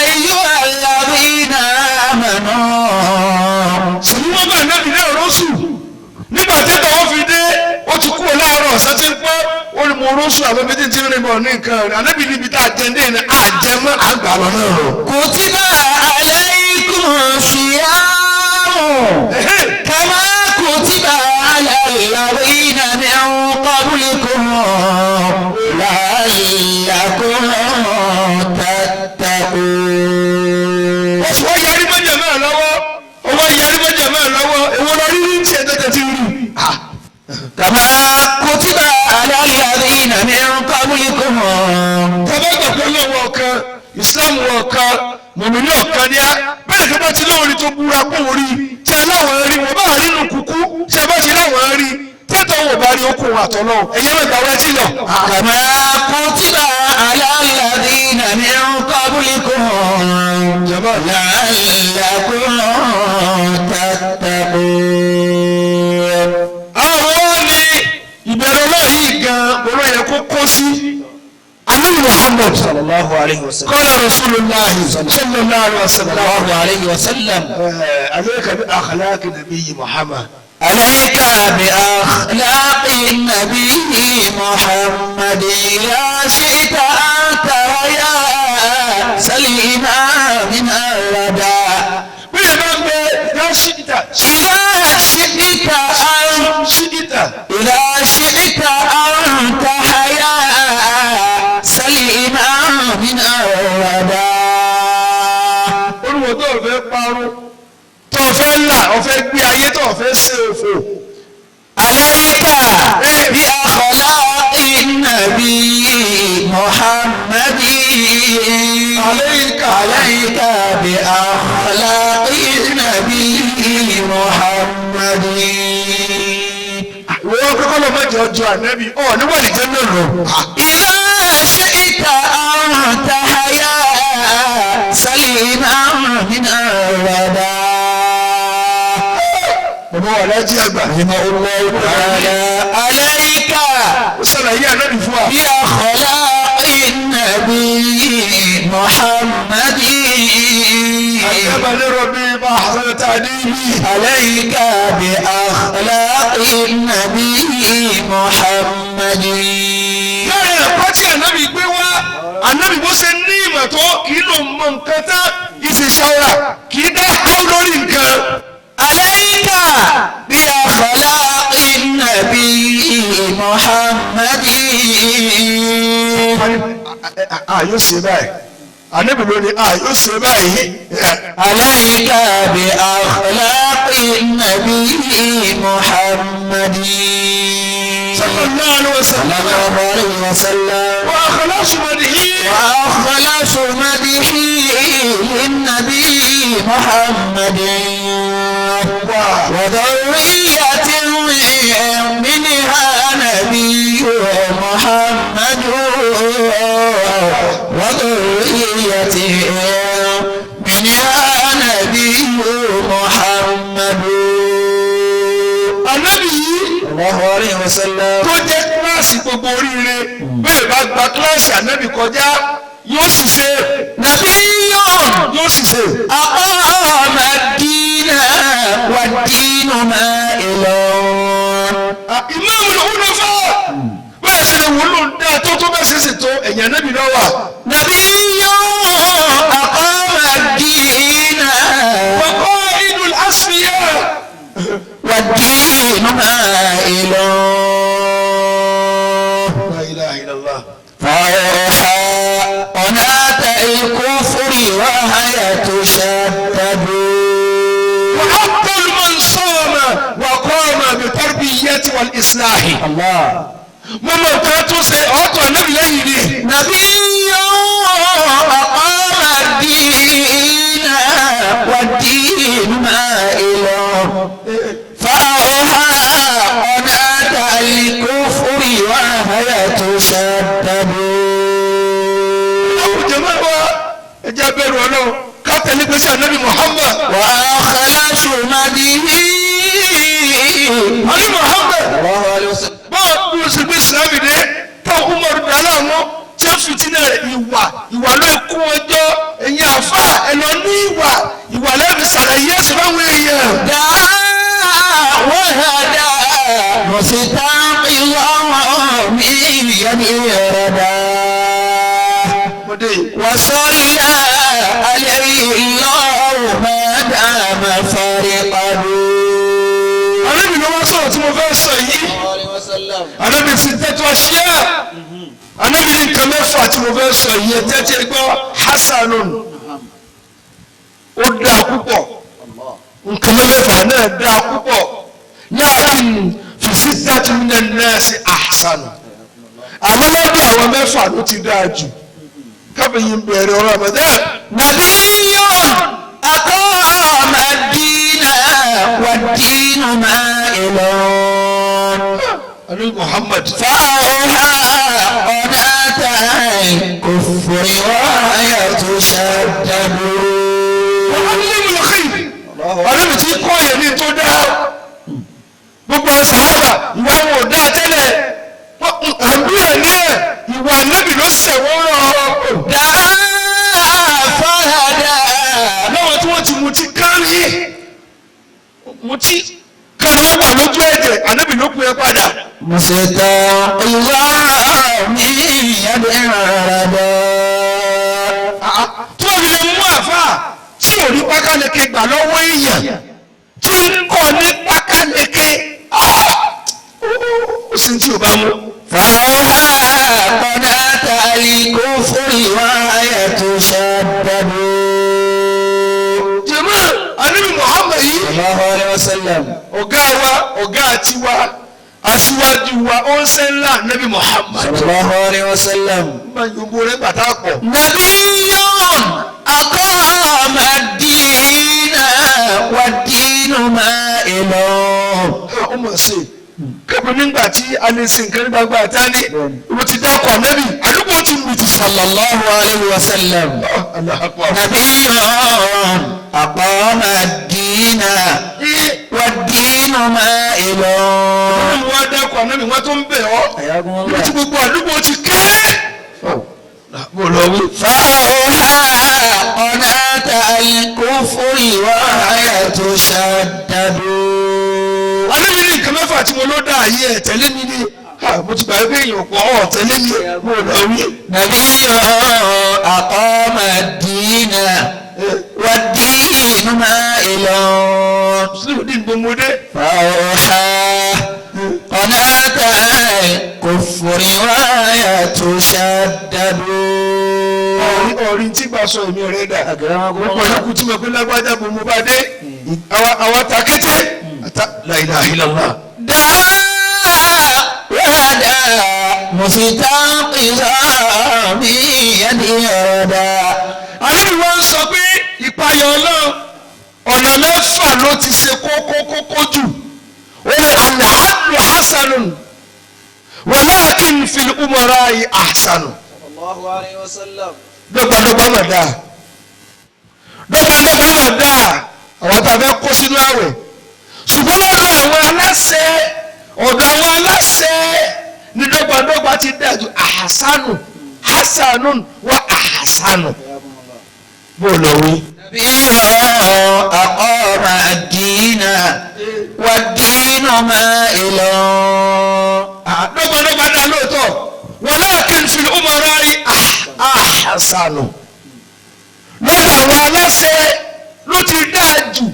أيها الذين آمنوا Sùnmọ́ bá nábì náà rọ́ṣù nígbà tí tọ́wọ́ fi dé ó ti kúrò láàárọ̀ ọ̀sán tí ń pọ́ ó ní mo rọ́ṣù àwọn ibi tí ń ti rìn bọ̀ ní nǹkan rẹ̀ ànábì níbi tá a jẹ ní ìní àjẹmọ́ àgbà lọ náà rọ̀. كتب عليكم الصيام كما كتب على الذين من قبلكم لعلكم تتقون. Oṣù wọ́n yarí mọ́jà máa lọ́wọ́ owó yarí mọ́jà máa lọ́wọ́ èwo lọ rí ní tiẹ̀ tẹ́tẹ́ ti rí. كما كتب على الذين من قبلكم. Tọ́ba gbà pé Ọlọ́run ọ̀kan Islam ọ̀kan mọ̀mìnì ọ̀kan ní á bẹ́ẹ̀ kí wọ́n ti lóore tó búra kó orí tí aláwọ̀ rí wọn bá rí inú kúkú tí a bá ti láwọn rí tẹ́tọ̀ wọn bá rí okùn àtọ̀lọ́ ẹ̀yẹ́ mẹ́ta wọ́n ti lọ. كما كتب على الذين من قبلكم لعلكم تتقون. Àwọn wa ni ìbẹ̀rù Ọlọ́run yìí gan-an olóyè yẹ kó kó sí. Ànábì Muhammad صلى الله عليه وسلم. qala Rasulullahi sallallahu alaihi wasallam. الله عليه وسلم. عليك بأخلاق النبي محمد. عليك بأخلاق النبي محمد إذا شئت أنت ويا سليما من الردى. Bí ẹ bá ń bẹ yá ṣíkìtà إذا شئت أن ṣíkìtà إذا شئت أن تحيا سليما من الردى. Olùwọ̀ tó o fẹ́ parun tó o fẹ́ là o fẹ́ gbé ayé tó o fẹ́ ṣe òfò. عليك بأخلاق النبي محمد. عليك عليك بأخلاق النبي محمد. Ìwọ kọ́kọ́ lọ mọ̀jọ ọjọ́ ànábì ọ̀ níwọ̀n lè jẹ́ náà lọ. إذا شئت أن تحيا سليما من الردى. Bàbá wa lájí àgbà. رحمه الله تعالى. عليك Ó ṣàlàyé ànábì fún wa. بأخلاق النبي محمد. Àjẹ́bàlẹ́ rọ̀bì bá àṣà tàdíbì. عليك بأخلاق النبي محمد. Lára ẹ̀kọ́ tí ànábì gbé wá, ànábì bó ṣe ní ìmọ̀ tó kì í lò mọ nǹkan tán, ìṣe ṣàwòrà kì í dá háú lórí nǹkan. عليك بأخلاق النبي محمد. A yóò ṣe báyìí. Ànábì ló ní a yóò ṣe báyìí. عليك بأخلاق النبي محمد Sallallahu alaihi wasallam. صلى الله عليه وسلم. Wa akhlasu madhi. وأخلص مدحي للنبي محمد وذرية منها نبي محمد. منها نبي محمد. Ànábì yìí الله عليه وسلم. tó jẹ́ kíláàsì gbogbo oríire, bẹ́ẹ̀ bá gba kíláàsì ànábì kọjá, yóò sì ṣe. نبي Yóò sì ṣe. أقام الدين والدين مائل. Ìmáàmù al-Hunafa bẹ́ẹ̀ ṣe lè wò ló ń dá tó tó bẹ́ẹ̀ ṣe sì tó ẹ̀yìn ànábì náà wà. نبي أقام الدين وقائد الأصفياء والدين مائل. لا إله إلا الله. فأوحى قناة الكفر وهي تشدد. وأفضل من صام وقام بالتربية والإصلاح. الله. Mo mọ nǹkan tó ṣe ọkọ̀ ànábì lẹ́yìn ni. نبي أقام الدين والدين مائل. فأوحى قناة الكفر وهي تشدد. Àwùjọ máa wá ẹjẹ́ abẹ́rù ọlọ́run ká tẹ̀lé pé sí ànábì Muhammad. وأخلص مديه. Àní Muhammad الله عليه وسلم. báwo bí o ṣe gbé Islam dé táwọn Umaru dàlá wọn tí ó fìtínà rẹ̀ ìwà ìwà ló kú ọjọ́ ẹ̀yin àfa ẹ̀ lọ ní ìwà ìwà lẹ́bi ṣàlàyé ẹ̀sìn fáwọn èèyàn. دعا وهدى مستقيا من يد ردا. Ọmọdé yìí. وصلى عليه الله ما دام فرقه. Ànábì ló wá sọ̀rọ̀ tí mo fẹ́ sọ yìí. Ànábì ti tẹ́tù àṣìyá. Ànábì ní nǹkan mẹ́fà tí mo fẹ́ sọ yìí ẹ tẹ́tí ẹ gbọ́ hasanun. Ó dáa púpọ̀. Nǹkan mẹ́fà náà dáa púpọ̀. Lakin fi sittati minan nasi ahsanu. Àmọ́ lọ́dọ̀ àwọn mẹ́fà ló ti dáa jù. Kábíyìn bẹ̀rẹ̀ ọ̀rọ̀ àmọ́dẹ́. نبي أقام الدين والدين مائل. Ànábì Muhammad. فأوحى قناة الكفر وهي تشدد. Wàhálà ìlú ọ̀rẹ́ tí kọ́ yẹn ní tó dáa. Gbogbo àwọn sàhábà ìwà wọn ò dáa tẹ́lẹ̀. Àbí ẹ̀ ní ẹ̀ ìwà ànábì ló sẹ̀wọ́n rọ̀. دعا فهدى. Láwọn tí wọ́n ti mutí kárí. Mutí kárí wọ́n wà lójú ẹ̀jẹ̀ ànábì ló pè é padà. مستقيا من يد ردا. Tí wọ́n fi lè mú àfáà tí ò rí pákáleke gbà lọ́wọ́ èèyàn tí ń kọ́ ní pákáleke ó sì ń tí ò bá mú. فأوحى قناة الكفر وهي تشدد. Jẹ̀mọ́ ànábì Muhammad yìí. الله عليه وسلم. Ọ̀gá wa, ọ̀gá tiwa, aṣíwájú wa, ó ń ṣe ńlá ànábì Muhammad. صلى الله عليه وسلم. Máa ń yòǹbó rẹ̀ bàtà pọ̀. نبي أقام الدين والدين مائل. Ó mọ̀ sí i. Kẹ́pẹ́ nígbà tí a lè ṣe nǹkan ní gbangba àtá ní, mo ti dákọ̀ ànábì, àdúgbò ti mú ti sọ. صلى الله عليه وسلم. Allahu Akbar. نبي أقام الدين والدين مائل. Wọ́n wá dákọ̀ ànábì, wọ́n tó ń bẹ̀ ọ́. حياكم Ibi tí الله. gbogbo àdúgbò ti ké. Bó lọ wí. فأوحى قناة الكفر وهي تشدد. Ànábì ní nǹkan mẹ́fà tí mo ló dá ayé ẹ̀ tẹ̀lé mi ni. Mo ti gbàgbé èèyàn pọ̀ ọ̀ tẹ̀lé mi. Bó lọ wí. نبي أقام الدين والدين مائل. Mùsùlùmí ní gbòmọdé. فأوحى قناة الكفر وهي تشدد. Ọ̀rí tí gbà sọ èmi rẹ̀ dà. Gbogbo yòókù tí mo pé lágbájá mo mo bá dé. Àwa ta kété. La ilaha illallah. دعا وهدى مستنقذا من يد ردا. Ànábì wa ń sọ pé ìpayà Ọlọ́run ọ̀nà mẹ́fà ló ti ṣe kókó kókó jù. Ó ní al-adlu hasanun walakin fil umara'i ahsanu. الله عليه وسلم. Dọ́gbadọ́gba mà dáa. Dọ́gba sínú àwẹ̀ ṣùgbọ́n lọ́dọ̀ àwọn aláṣẹ ọ̀dọ̀ àwọn aláṣẹ ní dọ́gbadọ́gba ti dájú àhásánù hasanun wa àhásánù bó lọ wí. نبي أقام الدين والدين مائل Dọ́gbadọ́gba dá lóòótọ́ walakin fil umara'i àhásánù lọ́dọ̀ àwọn aláṣẹ ló ti dáa jù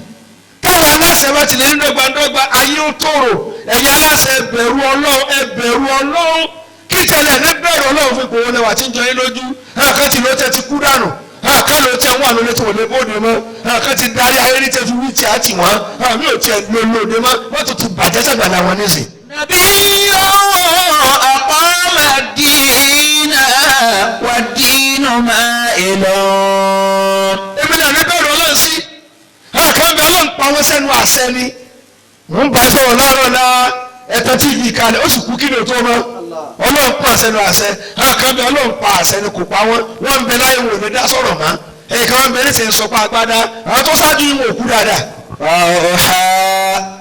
táwọn aláṣẹ bá ti lè ní dọ́gbadọ́gba ayé ó tòrò ẹ̀yin aláṣẹ ẹ bẹ̀rù Ọlọ́run ẹ bẹ̀rù Ọlọ́run kí tẹ̀lé ní bẹ̀rù Ọlọ́run fún ipò wọlé wà tí ń jọ yín lójú ẹ̀ka ti ló tẹ ti kú dànù ẹ̀ka ló tẹ wà lólé tó wọlé bóde mọ́ ẹ̀ka ti darí ayé ní tẹ fi wí tí a tì wọ́n àmì ò tiẹ̀ ló lóde mọ́ wọ́n tó ti bàjẹ́ sàgbàlá wọn nísìn. نبي أقام الدين والدين مائل Èmi náà ní bẹ̀rù Ọlọ́run sí ẹ̀ka ń bẹ Ọlọ́run pa wọ́n sẹ́nu àṣẹ ni mò ń bá ẹ sọ̀rọ̀ láàárọ̀ náà ẹ̀tọ́ tí ìbí kalẹ̀ ó sì kú kí ni ò tó mọ́ Ọlọ́run pa àṣẹ nu àṣẹ ẹ̀ka ń bẹ Ọlọ́run pa àṣẹ ni kò pa wọ́n wọ́n ń bẹ láyé wò ní dá sọ̀rọ̀ mọ́ ẹ̀ka wọn bẹ nísìnyí sọ pa agbádá àwọn tó ṣáájú yìí wọn ò kú dáadáa. فأوحى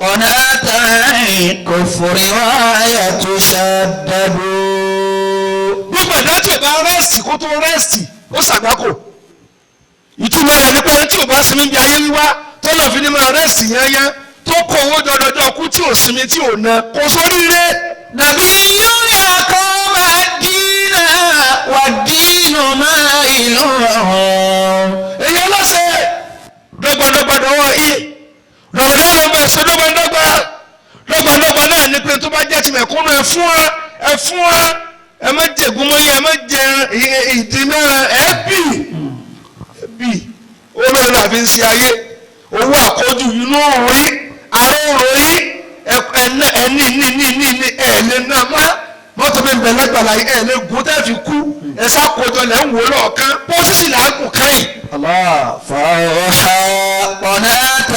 قناة الكفر ويتشدد Gbogbo ẹ̀dá tí ò bá rẹ́sì kó tó rẹ́sì ó ṣàgbákò ìtumọ̀ rẹ̀ ni pé ẹni tí ò bá sinmi bí ayé wíwá tó lọ́ọ́ fi ní máa rẹ́sì yányán tó kó owó jọdọjọ kú tí ò sinmi tí ò ná kò sóríire. نبي أقام الدين والدين مائل Èyí ọlọ́sẹ̀ dọ́gbadọ́gba dọ́wọ́ yìí rọ̀mọdé ló ń bẹ̀ ṣe dọ́gbadọ́gba dọ́gbadọ́gba náà ni pé tó bá jẹ́ ti mẹ̀kúnnù ẹ fún wa ẹ fún wa ẹ má jẹ̀gún mọ́ yín ẹ má jẹ ìdí mẹ́ran ẹ bì ẹ bì owó mẹ́rin náà fi ń ṣe ayé owó àkọ́jù inú òròyìn àrò òròyìn ẹ ní ní ní ní ní ẹ lè ná má mọ́tò mi ń bẹ lágbàlá yìí ẹ lè gùn tẹ́ fi kú ẹ sá kojọ lẹ́ ń wò lọ́ọ̀kan pósísì làágùn káyìn. الله فأوحى قناة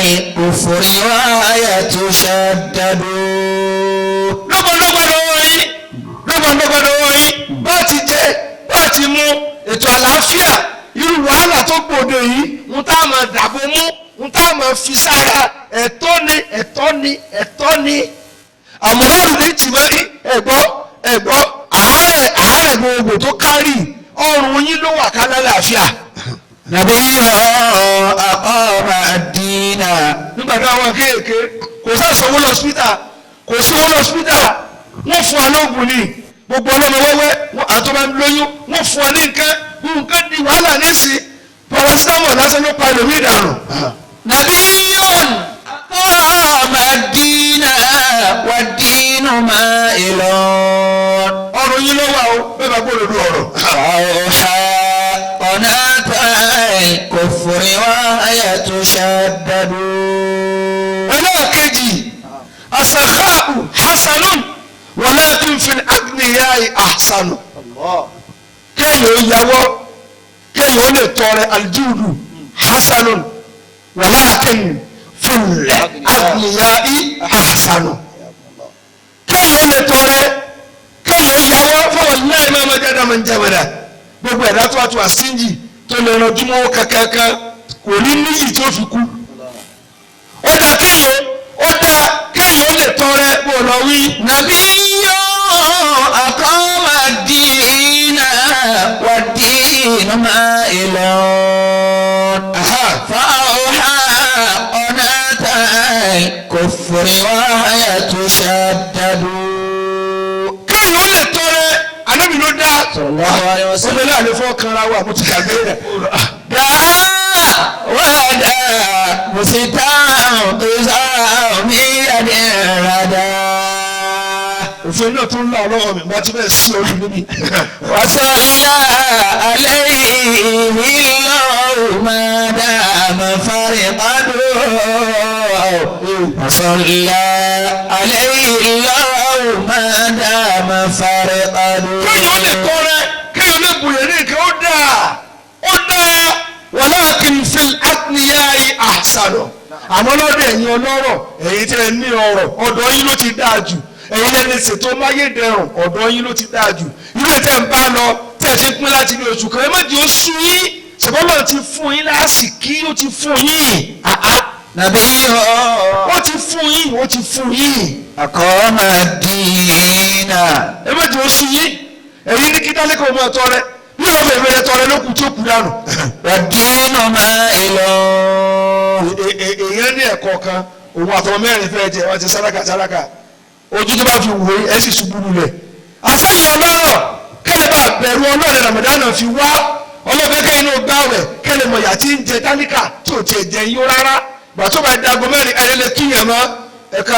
الكفر ويتشدد Dọ́gbadọ́gba lọ́wọ́ yín dọ́gbadọ́gba lọ́wọ́ yín bá ti jẹ bá ti mu ètò àlàáfíà irú wàhálà tó gbòde yìí ń tá a máa dàbò mú ń tá a máa fi sára ẹ̀tọ́ ni ẹ̀tọ́ ni ẹ̀tọ́ ni àmọ́ràn ní tìmọ́ ẹ̀gbọ́ ẹ̀gbọ́ àárẹ̀ àárẹ̀ gbogbo tó kárì ọrùn yín ló wà ká lálàáfíà. نبي أقام الدين Nígbà táwọn kéèké kò sáà lọ sípítà kò sówó lọ sípítà wọ́n fún wa lóògùn ni gbogbo ọlọ́mọ wẹ́wẹ́ àtọ́mọ lóyún wọ́n fún wa ní nǹkan nǹkan di wàhálà nísìn paracetamol lásán ló pa ẹlòmíì dànù. نبي أقام الدين والدين مائل Ọrùn yín ló wà o bẹ́ẹ̀ bá gbọ́dọ̀ lu ọ̀rọ̀. فأوحى قناة الكفر ويتشدد Ẹlẹ́ẹ̀kejì asakhaa'u hasanun walakin fil agniya'i ahsanu. Kéèyàn ó yàwọ́ kéèyàn ó lè tọrẹ aljudu hasanun walakin fil agniya'i ahsanu. Kéèyàn ó lè tọrẹ kéèyàn ó yàwọ́ fọwọ́ láì máa ma jáde àmà ń jẹ́ wẹ̀rẹ̀ gbogbo ẹ̀dá tó wà tó wà síńjì tó lè ranjú mọ́ kankankan kò ní níyì tí ó fi kú. Ó dá kéèyàn ó dá kéèyàn ó lè tọrẹ bó lọ wí. نبي أقام الدين والدين مائل فأوحى قناة الكفر ويتشدد Kéèyàn ó lè tọrẹ ànábì ló dá. Sallallahu alaihi wasallam. Ó lè láàrin fọ́ kanra wa mo ti gbàgbé rẹ̀. دعا ودا مستنقذا من يد الردى Òfin náà tún ń lọ ọlọ́wọ́ mi bá ti bẹ́ẹ̀ sí ojú níbi. وصلى عليه الله ما دام فرقده وصلى عليه الله ما دام فرقده Kéèyàn ó lè tọrẹ kéèyàn ó lè bùyẹ̀ ní nǹkan ó dáa ó dáa walakin fil agniya'i ahsanu. Àmọ́ lọ́dọ̀ ẹ̀yin ọlọ́rọ̀ ẹ̀yin tí ẹ ní ọrọ̀ ọ̀dọ̀ yín ló ti dáa jù ẹ̀yin lẹ́ni ṣètò máyédẹrùn ọ̀dọ̀ yín ló ti dáa jù irú ètò ẹ̀ ń bá lọ tẹ̀ ẹ ti pín láti ní oṣù kan ẹ má jẹ́ ó sú yín ṣùgbọ́n ti fún yín lásìkí ó ti fún yín. نبي Ó ti fún yín, ó ti fún yín. أقام الدين. Ẹ má jẹ́ oṣù yín. Èyí ní kí tálíkà ọmọ tọrẹ. Bí wọ́n fẹ́ fẹ́rẹ́ tọrẹ ló kù tí ó kù dànù. والدين مائل. Èèyàn ní ẹ̀kọ́ kan, òun àtọmọ mẹ́rin fẹ́ jẹ, wọ́n ti sálákà sálákà. Ojú tó bá fi wò ó, ẹ sì ṣubú lulẹ̀. Àṣẹyìn ọlọ́rọ̀ kẹ́lẹ́ bá bẹ̀rù ọlọ́run Ramadan fi wá. Ọlọ́fẹ́ kẹ́yìn náà gbá rẹ̀ kẹ́lẹ́ mọ̀yà tí ń jẹ tálíkà tí ò tiẹ̀ jẹ yín rárá. Gbà tó bá dago mẹ́rin ẹni lè kíyàn mọ́ ẹ̀ka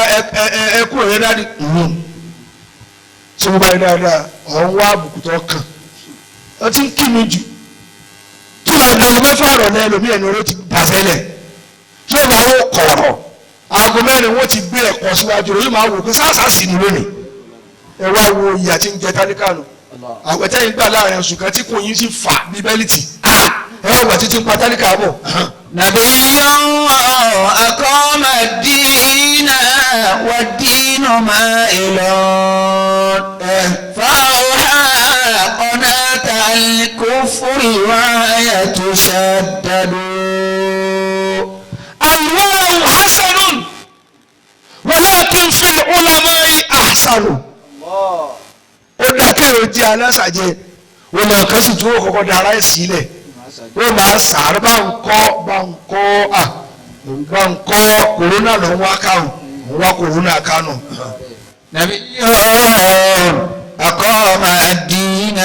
ẹ̀kú rẹ̀ dáadé. Ṣé mo bá yẹ dáadáa? Ọ̀ ń wá àbùkù tó kàn. Ó ti ń kí mi jù. Tí wàá dago mẹ́fà rọ̀ ẹlòmíì ẹnu rẹ̀ ti bàṣẹ́lẹ̀. Yóò máa wó kọ̀ọ̀rọ̀. Aago mẹ́rin wọ́n ti gbé ẹ̀kọ́ síwájú rẹ̀ yóò máa wò pé sáàsà sì ni lónìí. Ẹ wá wo ìyà tí ń jẹ tálíkà nù. Àwẹ̀tẹ́ yìí gbà láàrin oṣù kan tí kò yín sì fà bí bẹ́líìtì. Ẹ wá wà títí ń pa tálíkà bọ̀. نبي أقام الدين والدين مائل. فأوحى قناة الكفر وهي تشدد. الورع حسن ولكن في العلماء أحسن. Ó dákẹ́ ò jẹ́ alásàjẹ́ wọn lọ kàn sì tún kọ́kọ́ dára ẹ̀ sílẹ̀ wọ́n máa sàárẹ̀ bá ń kọ́ bá ń kọ́ à bá ń kọ́ kòrónà ló ń wá kánò ń wá kòrónà kánò. نبي أقام الدين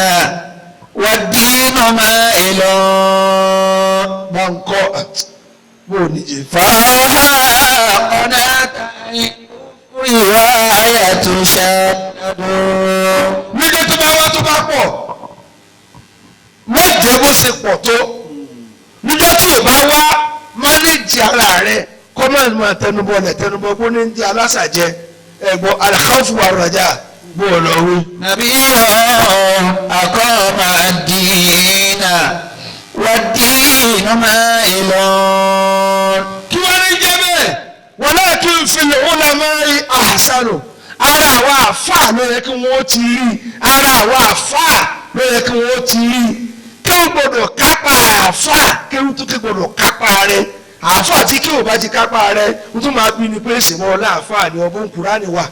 والدين مائل. Bá ń kọ́ bó o níje. فأوحى قناة الكفر وهي تشدد. Níjọ́ tó bá wá tó bá pọ̀ má jẹ́ bó ṣe pọ̀ tó. Níjọ́ tí ò bá wá mánéjì ara rẹ kọ́ máa máa tẹnubọ lẹ̀ tẹnubọ kó ní jẹ́ alásàjẹ ẹ̀gbọ́n al-khawfu war-raja bó o lọ wí. نبي أقام الدين والدين مائل. Kí wọ́n ní jẹ́ bẹ́ẹ̀ walakin fil ulama'i ahsanu. Ara àwọn àfáà ló yẹ kí wọ́n ti rí. Ara àwọn àfáà ló yẹ kí wọ́n ti rí. Kí wọ́n gbọ́dọ̀ kápá àfáà kí wọ́n tún kí gbọ́dọ̀ kápá rẹ̀. Àfáà tí kí wọ́n bá ti kápá rẹ̀ wọ́n tún máa bí ni pé ìsìnmọ́ ọlá àfáà ni ọbọ̀n Kùránì wà.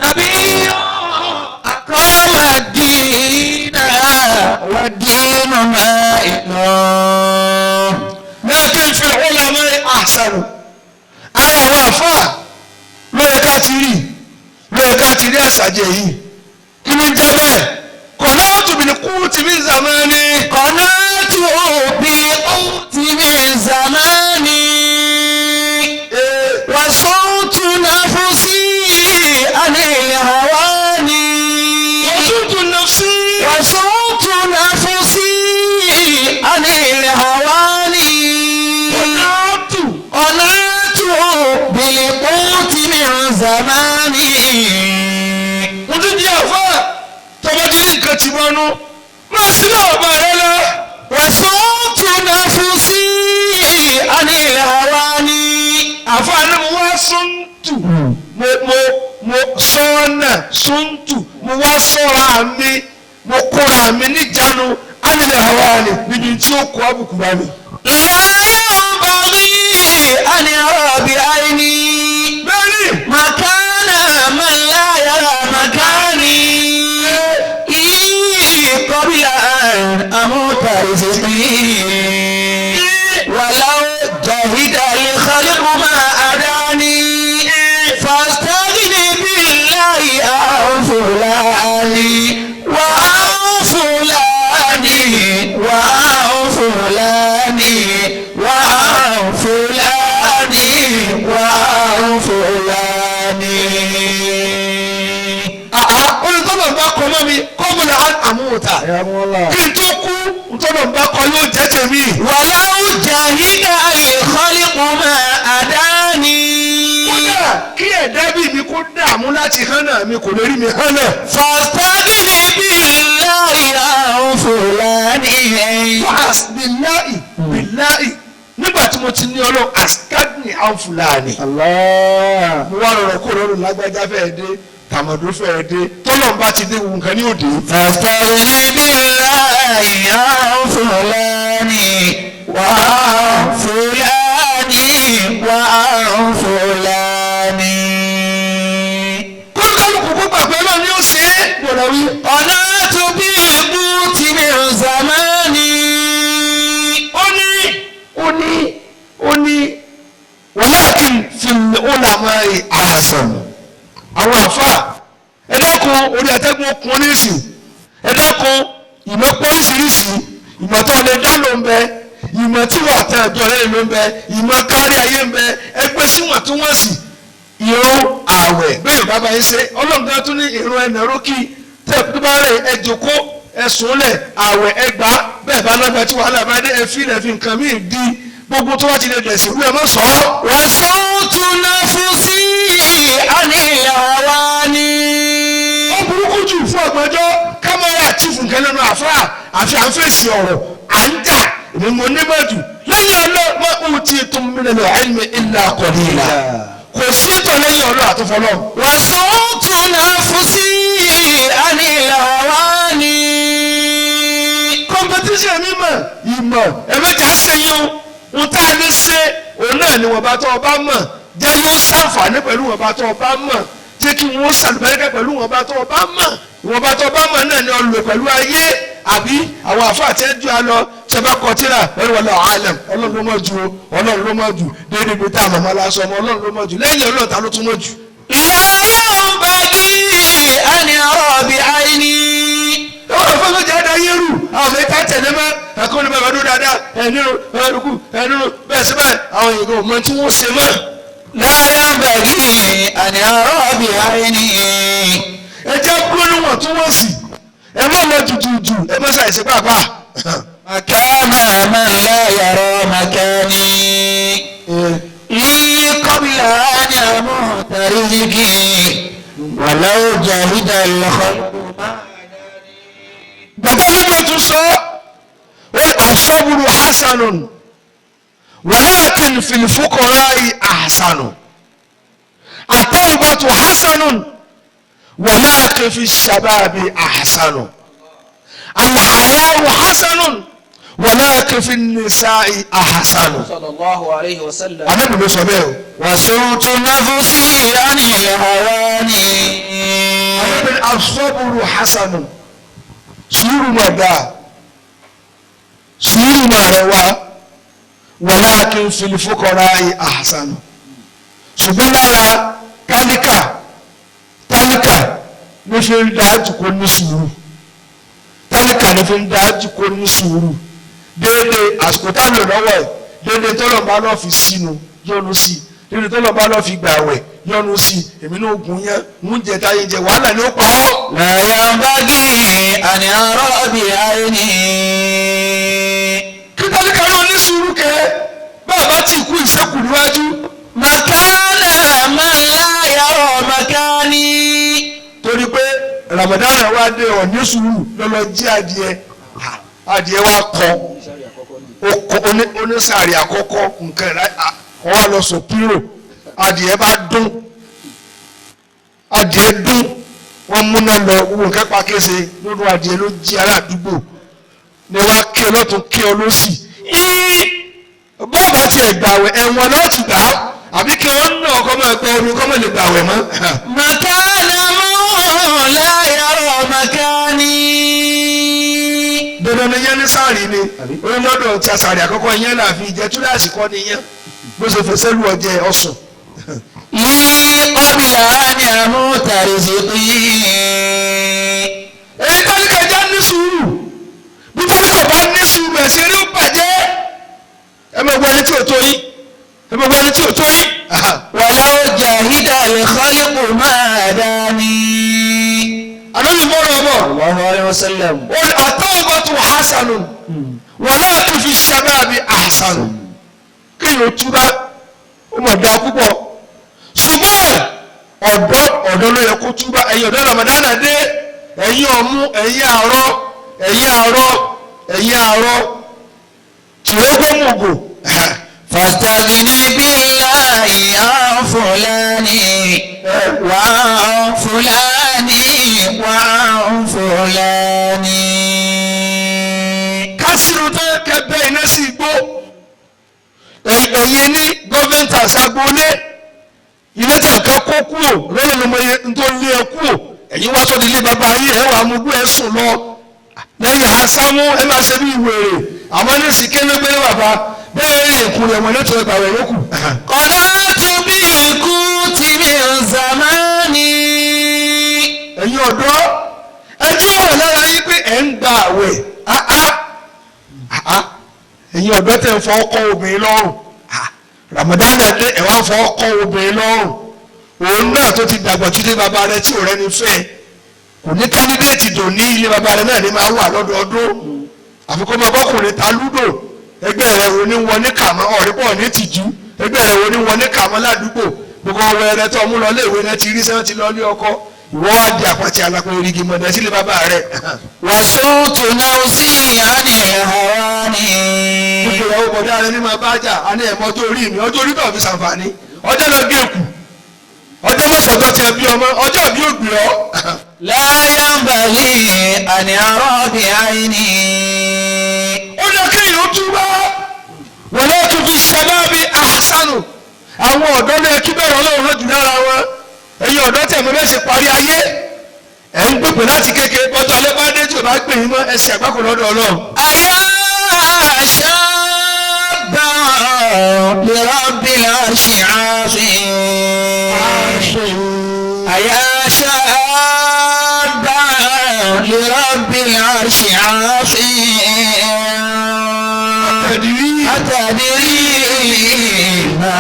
نبي أقام الدين والدين مائل. Lakin fil ulama'i ahsanu. Ara àwọn àfáà ló yẹ ká ti rí ló yẹ ká ti rí àṣàjẹ yìí. Kí ni jẹ́ bẹ́ẹ̀? Qana'tu bil quti min zamani. قناة بالقوت من زماني وصوت نفسي عن الهوان. وصوت نفسي. وصوت نفسي عن الهوان. قناعت. قناة بالقوت من زماني. Mo tún jẹ́ àfáà tọ́ba ti ní nǹkan ti mọ́nú máa sí náà ọba rẹ lọ. وصوت نفسي عن الهوان. Àfáà ni mo wá súntù mo sọ́nà súntù mo wá sọ́ra mi mo kóra mi níjànú ánilẹ̀ àwa ni níbi tí ó kó àbùkù bá mi. لا ينبغي أن يرى بعيني Bẹ́ẹ̀ni مكان من لا يرى مكاني إيه قبل أن أموت رزقي ولو جهد الخلق ما أداني فاستغني بالله عن فلاني وعن فلاني وعن فلاني وعن فلاني وعن فلاني. Àá olùtọ́nà bá kọ mọ́ mi kọ́mọlẹ̀ àmúta kí n tó kú ntọ́nà bá kọ yóò jẹ́ tèmi. ولو جهد الخلق ما أداني Kódà kí ẹ̀dá bí mi kó dààmú láti hánà mi kò lè rí mi hánà. فاستغني بالله عن فلاني. Billahi billahi nígbà tí mo ti ní ọlọ́run askadni anfulani. Mo wá rọrọ kó lọ́rùn lágbájá fẹ́ẹ́ dé tàmọ̀dó fẹ́ẹ́ dé tọ́lọ̀ bá ti dé nǹkan ní òde. فاستغني بالله عن فلاني وعن Ní ó ní walakin fil ulama'i ahsan. Àwọn àfa, ẹ dákun, orí atẹ́gùn okun oníṣì, ẹ dákun, ìmọ̀ pọ̀ oríṣiríṣi. Ìmọ̀ tó lè dá ló ń bẹ, ìmọ̀ tí wà tán àjọ rẹ̀ ló ń bẹ, ìmọ̀ kárí ayé ń bẹ. Ẹgbẹ́ síwọ̀n tí wọ́n sì ìrun ààwẹ̀ bẹ́ẹ̀ Yorùbá bá yín ṣe. Ọlọ́run kan tún ní ìrun ẹ̀nà rókì tẹ́ tó bá rẹ̀, ẹ jókòó, ẹ sùn lẹ̀, ààwẹ̀ ẹ gbà bẹ́ẹ̀ bá lọ́gbà tí wàhálà bá dé, ẹ fi ilẹ̀ fi nǹkan míì di gbogbo tó bá ti lè dẹ̀sí wí, ẹ má sọ ọ́. وصوت نفسي عن الهواني. Ó burúkú jù fún ọgbọ́njọ́ kámẹ́rà àtìfù nǹkan lẹ́nu àfáà, àfi à ń fèsì ọ̀rọ̀, à ń jà, èmi mo nímọ̀ jù lẹ́yìn ọlọ́. Ma utitum minal ilmi illa qalila. Kò sí ètò lẹ́yìn ọlọ́ àtúfọlọ́. وصوت نفسي عن الهواني. Competition mímọ̀ ìmọ̀ ẹ̀mẹ́jà ṣe yín o. Ohun tá a lè ṣe òun náà ni wọ́n bá tó ọba mọ̀ jẹ́ yóò ṣàǹfààní pẹ̀lú wọn bá tó ọba mọ̀, jẹ́ kí wọ́n ṣàlùbáríkà pẹ̀lú wọn bá tó ọba mọ̀. Wọn bá tó ọba mọ̀ náà ni ọ lò pẹ̀lú ayé àbí àwọn àfáà àti ẹjọ́ alọ ṣẹba kọtíra wọ́n wọlé ọ̀hálẹ̀m. Ọlọ́run ló mọ̀ jù o, Ọlọ́run ló mọ̀ jù. Déédéé bí tá a mọ̀mọ́ lásán ọmọ, Ọlọ́run ló mọ̀ jù. Lẹ́yìn Ọlọ́run, ta ló tún mọ̀ jù? لا ينبغي أن يرى بعيني. Ọ̀rọ̀ fún mi jẹ́ ẹ̀dá yẹ́rù àwọn ẹ̀ka tẹ̀lé mọ́ ẹ̀kọ́ ní bàbá dúró dáadáa ẹ̀nírú ẹ̀rùkù ẹ̀nírú bẹ́ẹ̀ sí báyìí, àwọn èèyàn ò mọ tí wọ́n ṣe mọ́. لا ينبغي أن يرى بعيني. Ẹ jẹ́ kúrò níwọ̀n tí wọ́n sì, ẹ má lọ jùjùjù, ẹ má ṣàìsí pàápàá. مكان من لا يرى مكاني. لي قبل أن أموت رزقي ولو جهد الخلق. Bàbá nínú tún sọ ó, الصبر حسن ولكن في الفقراء أحسن، التوبة حسن ولكن في الشباب أحسن، الحياء حسن ولكن في النساء أحسن. صلى الله عليه وسلم. Ànábì ló sọ bẹ́ẹ̀ o. وصوت نفسي عن الهوان. Ànábì ní الصبر حسن, sùúrù máa dáa, sùúrù máa rẹwà, ولكن في الفقراء أحسن, ṣùgbọ́n lára tálíkà, tálíkà ní fi ń dájú kó ní sùúrù, tálíkà ní fi ń dájú kó ní sùúrù. Déédéé àsìkò tá a lò lọ́wọ́ ẹ̀, déédéé tọ́lọ̀ bá lọ́ọ́ fi sínú yọ́nu sí i, déédéé tọ́lọ̀ bá lọ́ọ́ fi gbàwẹ̀ yọ́nu sí i. Èmi náà gùn yẹn ń jẹ táyé jẹ, wàhálà ni ó pa ọ́. لا ينبغي أن يرى بعيني. Kí tálíkà náà ní sùúrù kẹ́ bàbá tí kú ìṣẹ́kù níwájú. مكان من لا يرى مكاني. Torí pé Ramadan wa dé, ọ̀ ní sùúrù lọ́lọ́ jí adìẹ, adìẹ wa kọ onísàárì àkọ́kọ́ nǹkan rẹ̀ ọ wá lọ sọ pírò, adìẹ bá dún, adìẹ dún, wọ́n múná lọ, gbogbo nǹkan pa kése lórí adìẹ ló jí ará àdúgbò ni wọ́n á ké ọ lọ́tún, ké ọ lọ́sì. Bọ́ọ̀bù àti ẹ̀gbàwẹ̀ ẹ̀wọ̀n náà ti gbà á, àbí kí wọ́n ná ọkọ máa gbọ́ omi kọ́ máa lè gbàwẹ̀ mọ́. مكان من لا يرى مكاني. Dandan ni yẹn ní sáàrì ni onílọ́dọ̀ tí a sàrì àkọ́kọ́ yẹn là fi jẹ túláàsì kọ́ ni yẹn bó ṣe fẹsẹ̀ lù ọjẹ́ ọ̀sùn. لي قبل أن أموت رزقي. Èyí tálíkà já ní sùúrù, bí tálíkà bá ní sùúrù, ẹ̀sìn eré ó bàjẹ́. Ẹ máa gbọ́ ẹni tí ò tó yín, ẹ máa gbọ́ ẹni tí ò tó yín. ولو جهد الخلق ما هداني. Ànábì mọ́rọ̀ ọmọ. صلى الله عليه وسلم. التوبة حسن ولكن في الشباب أحسن. Kéèyàn túbá ó mọ̀ dáa púpọ̀, ṣùgbọ́n ọ̀dọ́, ọ̀dọ́ ló yẹ kó túbá. Ẹ̀yin ọ̀dọ́, Ramadana dé, ẹ̀yin ọ̀mú, ẹ̀yin àárọ̀, ẹ̀yin àárọ̀, ẹ̀yin àárọ̀ tìrógbómùgò. فاستغني بالله عن فلان وعن فلان وعن فلان. Kásìrò tán kẹbẹ iná sí igbó. Ẹ̀yin ní government agboolé ilé tí nǹkan kó kúrò lọ́nà ló mọ iye tó lé ẹ kúrò, ẹ̀yin wá sọ́dọ̀ ilé bàbá yìí, ẹ̀ wà mú gbé ẹ sùn lọ lẹ́yìn asámú, ẹ máa ṣe bí ìwèrè. Àmọ́ ní sìkélégbé bàbá Bẹ́ẹ̀ rí ìkúrẹ́ ọmọ lẹ́tọ̀ ẹgbà rẹ̀ yókù. Qana'tu bil-quti min zamani. Ẹ̀yin ọ̀dọ́ ẹjọ́ wà lára yín pé ẹ̀ ń gba àwẹ̀. Ẹ̀yin ọ̀dọ́ tẹ̀ ń fọ ọkọ obìnrin lọ́rùn. Ramadan dé ẹ̀ wá fọ ọkọ obìnrin lọ́rùn. Òun náà tó ti dàgbà tó dé bàbá rẹ tí ò rẹ́ni fẹ́ kò ní kandidéètì dò ní ilé bàbá rẹ náà ní máa wà lọ́dọọdún. Àfikún ọmọ bọ́kùnrin ta lúdò ẹgbẹ́ rẹ wo ní wọ ní kàmọ́ ọ̀rẹ́ pọ̀ ní tìjú ẹgbẹ́ rẹ wo ní wọ ní kàmọ́ ládùúgbò gbogbo ọwọ́ ẹrẹ tó mú lọ léèwé náà ti rí sẹ́wọ́n ti lọ ní ọkọ ìwọ wá di àpàtì àlàpọ̀ erigi mọ̀dá sílé bàbá rẹ. Wasutu nafsi anil hawani. Gbogbo ìyàwó bọ̀dá rẹ ní máa bá jà á ní ẹ̀mọ́ ọjọ́ orí mi ọjọ́ orí náà fi ṣàǹfààní ọjọ́ lọ bí èkù ọjọ́ mọ̀sọ̀tọ̀ tiẹ̀ bí ọmọ ọjọ́ bí ògbìn ọ́. La yanbaghi an ara bi aini. Ó yẹ kéèyàn túbọ̀ walakin fi shababi ahsanu. Àwọn ọ̀dọ́ lè kí bẹ̀rẹ̀ ọlọ́run lójú lára wọn. Ẹ̀yin ọ̀dọ́ tẹ̀ mọ́ bẹ́ẹ̀ ṣe parí ayé ẹ̀ ń gbèpè láti kékeré bọ́tọ̀ alẹ́ bá dé tí o bá gbè yín mọ́ ẹsẹ̀ àgbákò lọ́dọ̀ ọlọ́run. Aya shabban li rabbil arshi asin. Aya shabban li rabbil arshi asin. Atadri ma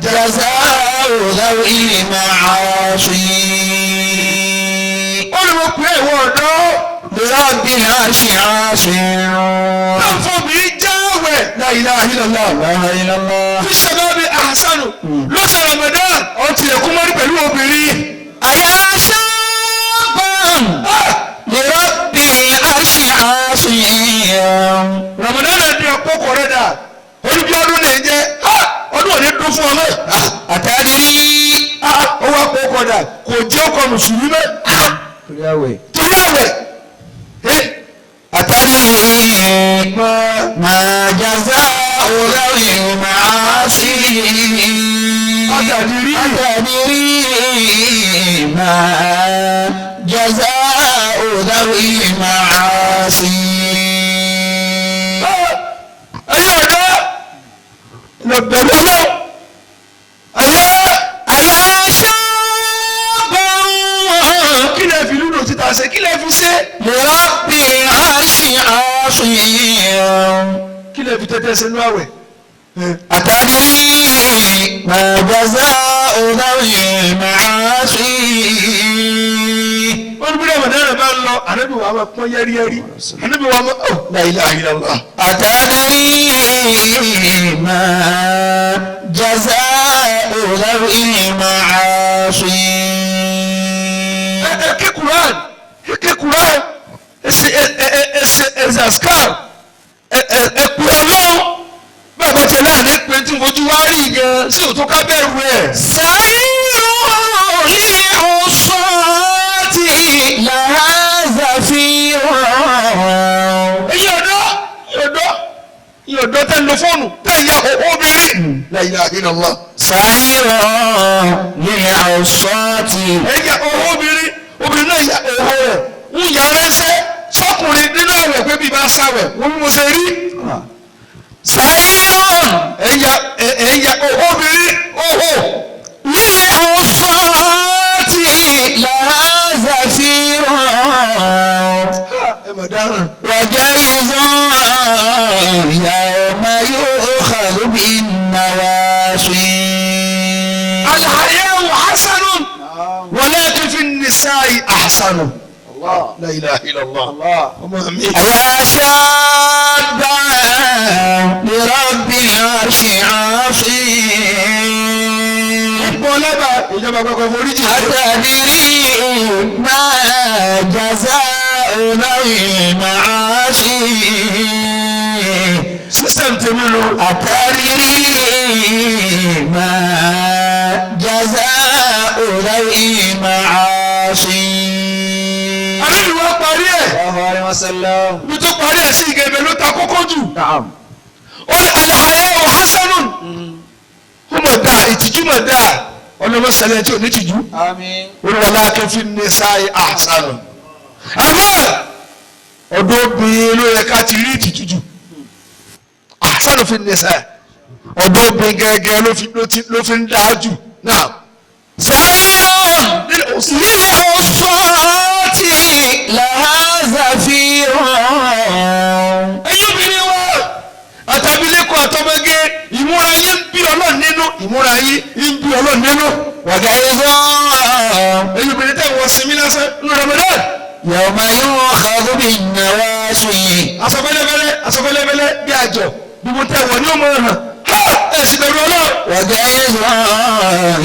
jaza'u dhawi ma'asi. Ó lè wọ́n pé ìwọ ọ̀dọ́. Rabbil arshi asin. Láǹfọ̀ mi jáwẹ̀. La ilaha illallah. La ilaha illallah. Fi shababi ahsanu. Lọ́sẹ̀ Ramadan ọtí ẹ̀kú mọ́rí pẹ̀lú obìnrin. Aya shabban li rabbil arshi asin. Ramadan náà di ọ̀pọ̀ kọ̀rẹ́ dà. Olùbí ọdún lè jẹ́ ọdún òní dún fún ọmọ. Àtàrí. Ó wá pọ̀ kọ̀ dà kò jẹ́ ọkọ̀ mùsùlùmí mẹ́. Torí àwẹ̀. Torí àwẹ̀. Àtàrí ma jaza'u dhawi ma'asi. Àtàrí. Àtàrí ma jaza'u dhawi ma'asi. Ẹ̀yin ọ̀dọ́ lọ bẹ̀rù ọlọ́ ayé Aya shabban kí lè fi lúdò títa ṣe kí lè fi ṣe li rabbil arshi asin. kí lè fi tẹ́tẹ́ ṣe nú àwẹ̀. Atadri ma jaza'u dhawi ma'asi. Wọ́n ní bí Ramadan bá ń lọ ànábì wa máa pọ́n yẹ́rìyẹ́rì ànábì wa máa ọ̀ la ilaha illallah. Atadri ma jaza'u dhawi ma'asi. Ẹ ké Quran ẹ ké Quran ẹ ṣe ẹ ẹ ẹ ṣe ẹ ṣe askar ẹ ẹ ẹ pè Ọlọ́run bàbá tiẹ̀ láàrin pé tí mo fojú wá rí gan sí òtún ká bẹ̀rù ẹ̀. Sa'iru li'usati laha zafirun. Ẹ̀yin ọ̀dọ́ ọ̀dọ́ ẹ̀yin ọ̀dọ́ tẹ́ ń lo fóònù tẹ́ ń ya òhó obìnrin. La ilaha illallah. Sa'iru li'usati. Ẹ̀yin ya òhó obìnrin obìnrin náà ya òhó rẹ̀ ń ya ránṣẹ́ sọ́kùnrin nínú àwẹ̀ pé bí bá sáwẹ̀ wọ́n bí mo ṣe rí. Sa'iru Ẹ̀yin ya òhó obìnrin òhó. li'usati laha zafirun. Ẹ mà dáràn. وجيز يوم يؤخذ بالنواصي. Al-haya'u hasanun walakin fi an-nisa'i ahsanu. La ilaha illallah. Ọmọ mi. يا شابا لرب العرش عاصي. Bọ́ lábàá ìjọba àpapọ̀ foríjì. أتدري ما جزاء ذوي المعاصي. Sísẹ̀m tèmi lò. أتدري ما جزاء ذوي المعاصي. Àlejò wa parí ẹ̀. Sallallahu alaihi wasallam. Ibi tó parí ẹ̀ sí ìgẹ̀bẹ̀ ló ta kókó jù. Naam. Ó ní al-haya'u hasanun. Ó mọ̀ dáa ìtìjú mọ̀ dáa. Ọlọ́mọ sẹlẹ̀ tí ò ní tìjú. Àmín. Walakin fi an-nisa'i ahsanu. Àmọ́ ọ̀dọ́ obìnrin ló yẹ ká ti rí ìtìjú jù. Ahsanu fi nisa ọ̀dọ́ obìnrin gẹ́gẹ́ ló fi ń dáa jù náà. سعير للعصاة لها زفير Ẹ̀yin obìnrin wa àtàbílẹ̀kọ àtọmọge ìmúra yín ń bí Ọlọ́run nínú ìmúra yín ń bí Ọlọ́run nínú. وغيظ Ẹ̀yin obìnrin tẹ̀ wọ́n sinmi lásán ní Ramadan. يوم يؤخذ بالنواصي Aṣọ fẹ́lẹ́fẹ́lẹ́ aṣọ fẹ́lẹ́fẹ́lẹ́ bí àjọ gbogbo tẹ̀ wọ́n ní òmò hàn ha ẹ̀ sì bẹ̀rù Ọlọ́run. وغيظ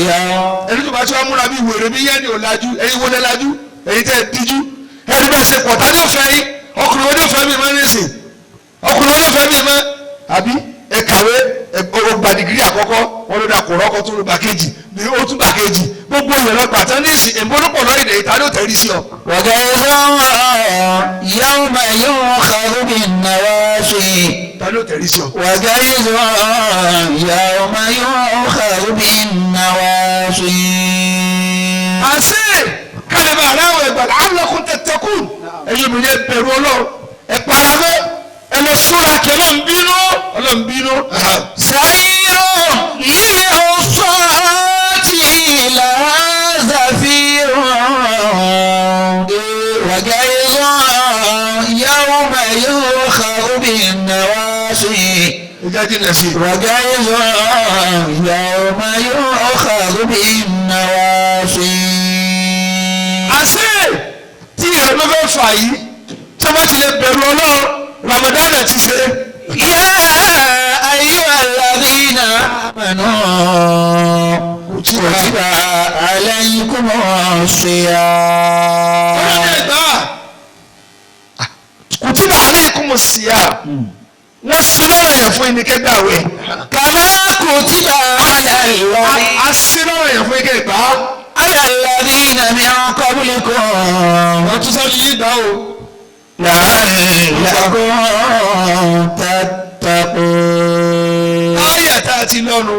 يوم Ẹni tó bá tí wọ́n múra bí wèrè bí yẹn ni ò lajú ẹ̀yin wo lẹ lajú ẹ̀yin tẹ̀ díjú ẹni bá ṣe pọ̀ ta ni ó fẹ́ yín ọkùnrin wo ni ó fẹ́ mi mọ́ nísìn ọkùnrin wo ni ó fẹ́ mi mọ́ àbí ẹ kàwé ẹ ó gba dìgírì àkọ́kọ́ wọn ló da kò rọ́kọ́ tó ló gba kejì ní ó tún gba kejì gbogbo ìyẹn lọ gbàtán ní ìsìn èmi olópọ̀ lọ́yìnlẹ̀ ìta ló tẹ̀rí sí ọ. وغيظ يوم يؤخذ بالنواصي Ta ló tẹ̀rí sí ọ. وغيظ يوم يؤخذ بالنواصي Àṣé kálíbà aláwọ̀ ẹ̀gbà la'allakum tattaqun ẹ̀yin obìnrin ẹ bẹ̀rù Ọlọ́run ẹ paramọ́ ẹ lọ sóra kí Ọlọ́run bínú Ọlọ́run bínú. سعير للعصاة لها زفير وغيظ يوم يؤخذ بالنواصي Ìjà jìnnà sí i. وغيظ يوم يؤخذ بالنواصي Àṣé tí ìrànlọ́ fẹ́ fà yìí tí wọ́n ti lè bẹ̀rù Ọlọ́run Ramadan ti ṣe. يا أيها الذين آمنوا كتب عليكم الصيام Ọlọ́run ẹ̀gbá kutiba alaykumus siyam wọ́n sí lọ́rọ̀ yẹn fún ẹni kẹgbàwé. كما كتب على الذين A sí lọ́rọ̀ yẹn fún ẹni kẹgbà. على الذين من قبلكم Wọ́n tún sọ́ọ́ yìí gbà o. لعلكم تتقون Ayà tá a ti lọ́nu.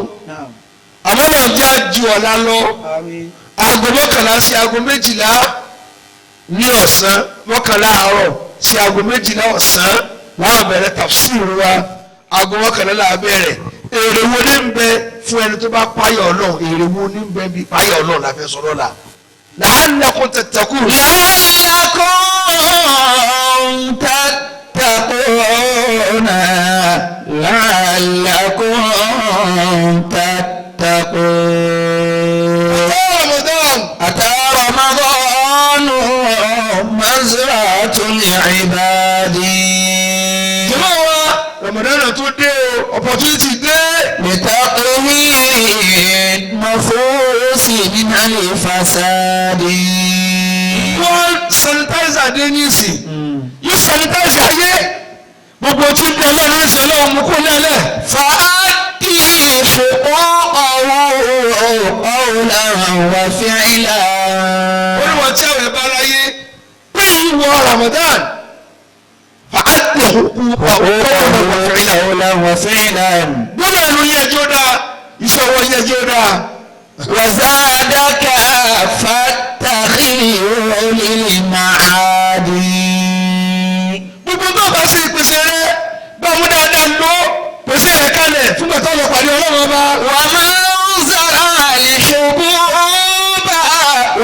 Àmọ́ náà já ju ọ̀la lọ. Àmín. Aago 11 sí aago 12 ní ọ̀sán 11 àárọ̀ sí aago 12 ọ̀sán láwọn bẹ̀rẹ̀ tafsir wa aago 11 là bẹ̀rẹ̀. Èrè wo ní ń bẹ fún ẹni tó bá páyà Ọlọ́run èrè wo ní ń bẹ bí páyà Ọlọ́run la fẹ́ sọ̀rọ̀ la. La'allakum tattaqun. لعلكم تتقون لعلكم تتقون Ramadan. أتى رمضان مزرعة العباد Jọ̀wọ́ wa Ramadan tó dé o opportunity dé. لتطهير النفوس من الفساد Wọ́n sanitizer dé ní ìsìn. Yóò sanitize ayé. Gbogbo tí ń bẹ lọ́rùn ní ìsìn Ọlọ́run mú kó lẹ́lẹ̀. فأدي حقوقه قولا وفعلا Olúwa tí àwọn ẹ̀bá aráyé pé ìwọ Ramadan. Fàádìí òkú قولا وفعلا Gbọ́dọ̀ ẹnu yẹ ẹjọ́ dáa, iṣẹ́ ọwọ́ yẹ ẹjọ́ dáa. وزادك فاتخذه للمعاد Gbogbo tó bá ṣe ìpèsè rẹ, bá mú dáadáa lọ, pèsè rẹ kalẹ̀ fúngbà tó lọ pàdé Ọlọ́run ọba. ومن زرع الحبوب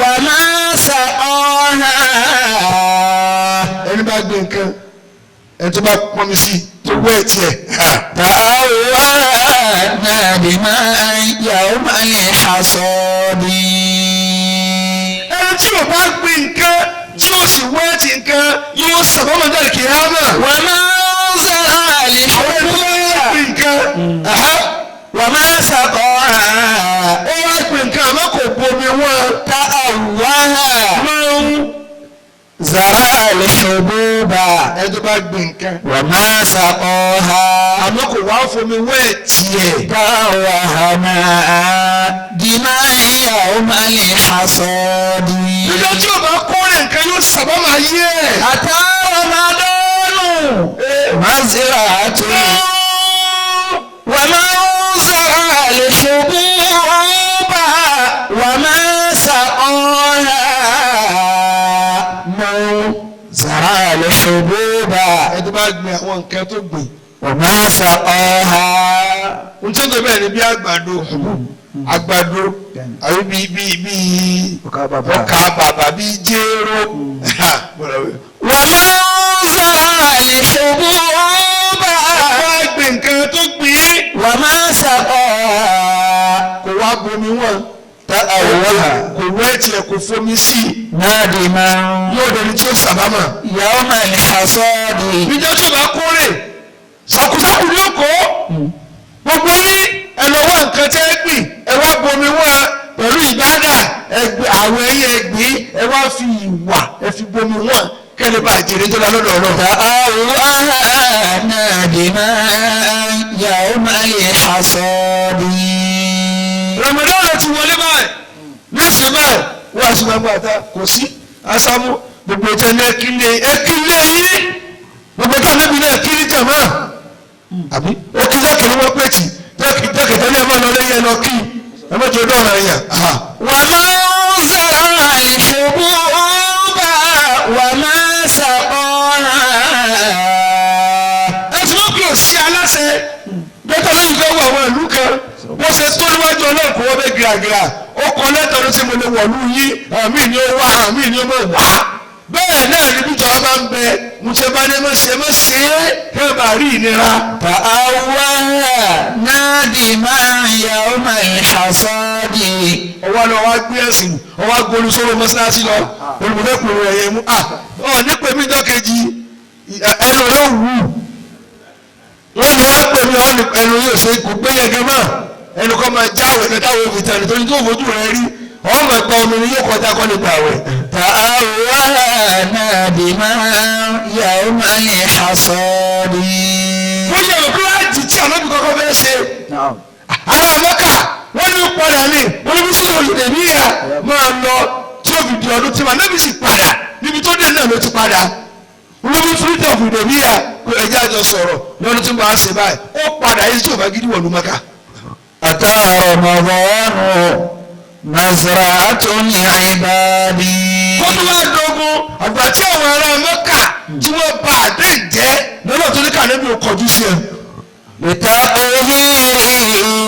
وما سقاها Ẹni bá gbé nǹkan, ẹni tó bá pọnmi sí, tó wọ́ ẹ̀ tiẹ̀. تأوانا بماء يوم الحصاد Ẹni tí ò bá gbé nǹkan, tí ó sì wọ́ ẹ̀ ti nǹkan, yóò sàbámọ̀ jáde kìí-ámà. ومن زرع Àwọn ẹni tó bá الحبوب gbé nǹkan, وما سقاها ó wá gbé nǹkan àmọ́ kò bomi wọn. تأواها Máa ń زرع الحبوب ẹni tó bá gbé nǹkan. وما سقاها Àmọ́ kò wá fomi wọ́ ẹ̀ tiẹ̀. تأواها ماء دماء يوم الحصاد Níjọ́ tí o bá kórè nǹkan yóò sábàmọ̀ ayé ẹ̀. أتى رمضان مزرعة ومن زرع الحبوب وما سقاها من زرع الحبوب Ẹni tó bá gbin àwọn nǹkan tó gbìn وما سقاها N tó tó bẹ́ẹ̀ ni bí àgbàdo àgbàdo àbí bí bí bí Ọkà bàbà. ọkà bàbà bí jéró. ومن زرع الحبوب Wá gbìn nǹkan tó gbìn وما سقاها kò wá bomi wọn تأوها kò wẹ́ tiẹ̀ kò fomi sí i نادما yóò dẹni tí ó sàbámà. يوم الحصاد Ìjọ tó bá kórè sàkúsàkù ni ó kó gbogbo yín ẹ lọ wá nǹkan tẹ́ ẹ gbìn ẹ wá bomi wọn pẹ̀lú ìbádà ẹgbẹ́ àwọn ẹyẹ ẹgbẹ́ ẹ wá fi ìwà ẹ fi bomi wọn kẹ́lẹ́ bá jèrè tó la lọ́dọ̀ ọ̀rọ̀. تأوها نادما يوم الحصاد Ramadan ti wọlé báyìí nísìnyí báyìí wọ́n aṣọ gbangba àta kò sí asámú gbogbo ìtẹ́ ní ẹkílé ẹkílé yín gbogbo ìtẹ́ níbi náà kílí jàmá àbí ó kí lẹ́kẹ̀ẹ́ wọ́n pè tì jẹ́kẹ̀ẹ́ ní ẹ máa lọ lẹ́yìn ẹ lọ kí ẹ má jẹ́ ọdún ọ̀rọ̀ ẹ̀yàn. ومن زرع الحبوب وما سقاها Ẹ ti mọ̀ pé ò sí aláṣẹ dókítà lóyún fẹ́ wọ àwọn ìlú kan wọ́n ṣe tó níwájú ọlọ́run kó wọ́n bẹ́ gíragíra ó kọ lẹ́tọ̀ ló ṣe mo lè wọ̀lú yín àmì ni ó wá àmì ni ó mọ̀ wá bẹ́ẹ̀ náà ni bíjọba bá ń bẹ mo ṣe bá ní mo ṣe mo ṣe é kí wọ́n bá rí ìnira. تأوها نادما يوم الحصاد Ọwọ́ lọ wá gbé ẹ̀sìn ọwọ́ agbóni sóró mọ́ṣáláṣí lọ olùmọ̀fẹ́kùnrin rẹ̀ yẹn mú à ọ̀ nípe mí jọ́ kejì ẹnu rẹ̀ wù wọ́n ní wọ́n pè mí ọ́ ní ẹnu yóò ṣe kò gbé yẹn gan mọ́ ẹnu kọ́ máa jáwèé ní táwọn òfin tẹ̀lé torí tó fojú rẹ̀ rí ọmọ ẹ̀gbọ́n omi ni yóò kọjá kọ́ nípa àwẹ̀. تأوها نادما يوم الحصاد Bó ṣe rò pé láti tí àlọ́ mi kọ́kọ́ fẹ́ ṣe Naam. ará Mẹ́kà wọ́n ní padà ní wọ́n ní bísí olùdè níyà máa lọ tí ó fi di ọdún tí ma nábì sì padà níbi tó dé náà ló ti padà olórí freedom of ìdè níyà kó ẹjẹ́ àjọ sọ̀rọ̀ lọ́dún tí mo bá ṣe báyìí ó padà yìí tí ò bá gidi wọ̀lú Mẹ́kà. أتى رمضان مزرعة لعبادي Kó tó wá dogun àgbà tí àwọn ará Mẹ́kà tí wọ́n bá àdé jẹ́ lọ́nà tó ní kànáà mi ò kọjú sí ẹ. لتطهير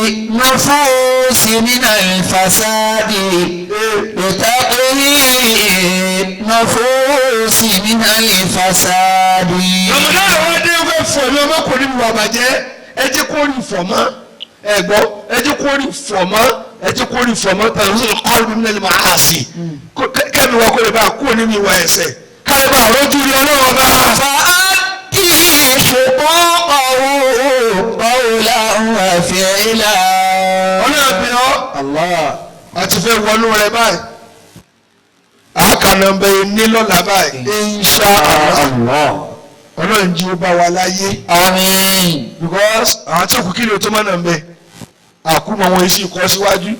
النفوس من الفساد لتطهير النفوس من الفساد Ramadan wa dé fẹ́ fọ ẹ̀mí ọmọkùnrin mi wà bàjẹ́ ẹ jẹ́ kó rí fọ̀ mọ́ ẹ gbọ́ ẹ jẹ́ kó rí fọ̀ mọ́ ẹ jẹ́ kó rí fọ̀ mọ́ tàbí sọ̀rọ̀ kọ́ọ̀lù mi nílẹ̀ máa sì kẹ́mi wa kó lè bá kúrò nínú ìwà ẹ̀ṣẹ̀ káyọ̀ bá rọ́jú rí ọlọ́run bá. فأدي حقوقه قولا وفعلا Ọlọ́run bí ọ́ Allah. àti fẹ́ wọnú rẹ báyìí àákànnà bẹ ní lọ́la báyìí insha Allah Allah. Ọlọ́run jí ó bá wa láyé. آمين Because àwọn tí òkú kílò tó mọ̀nà ń bẹ àkúmọ̀ wọn èsì kọ́ síwájú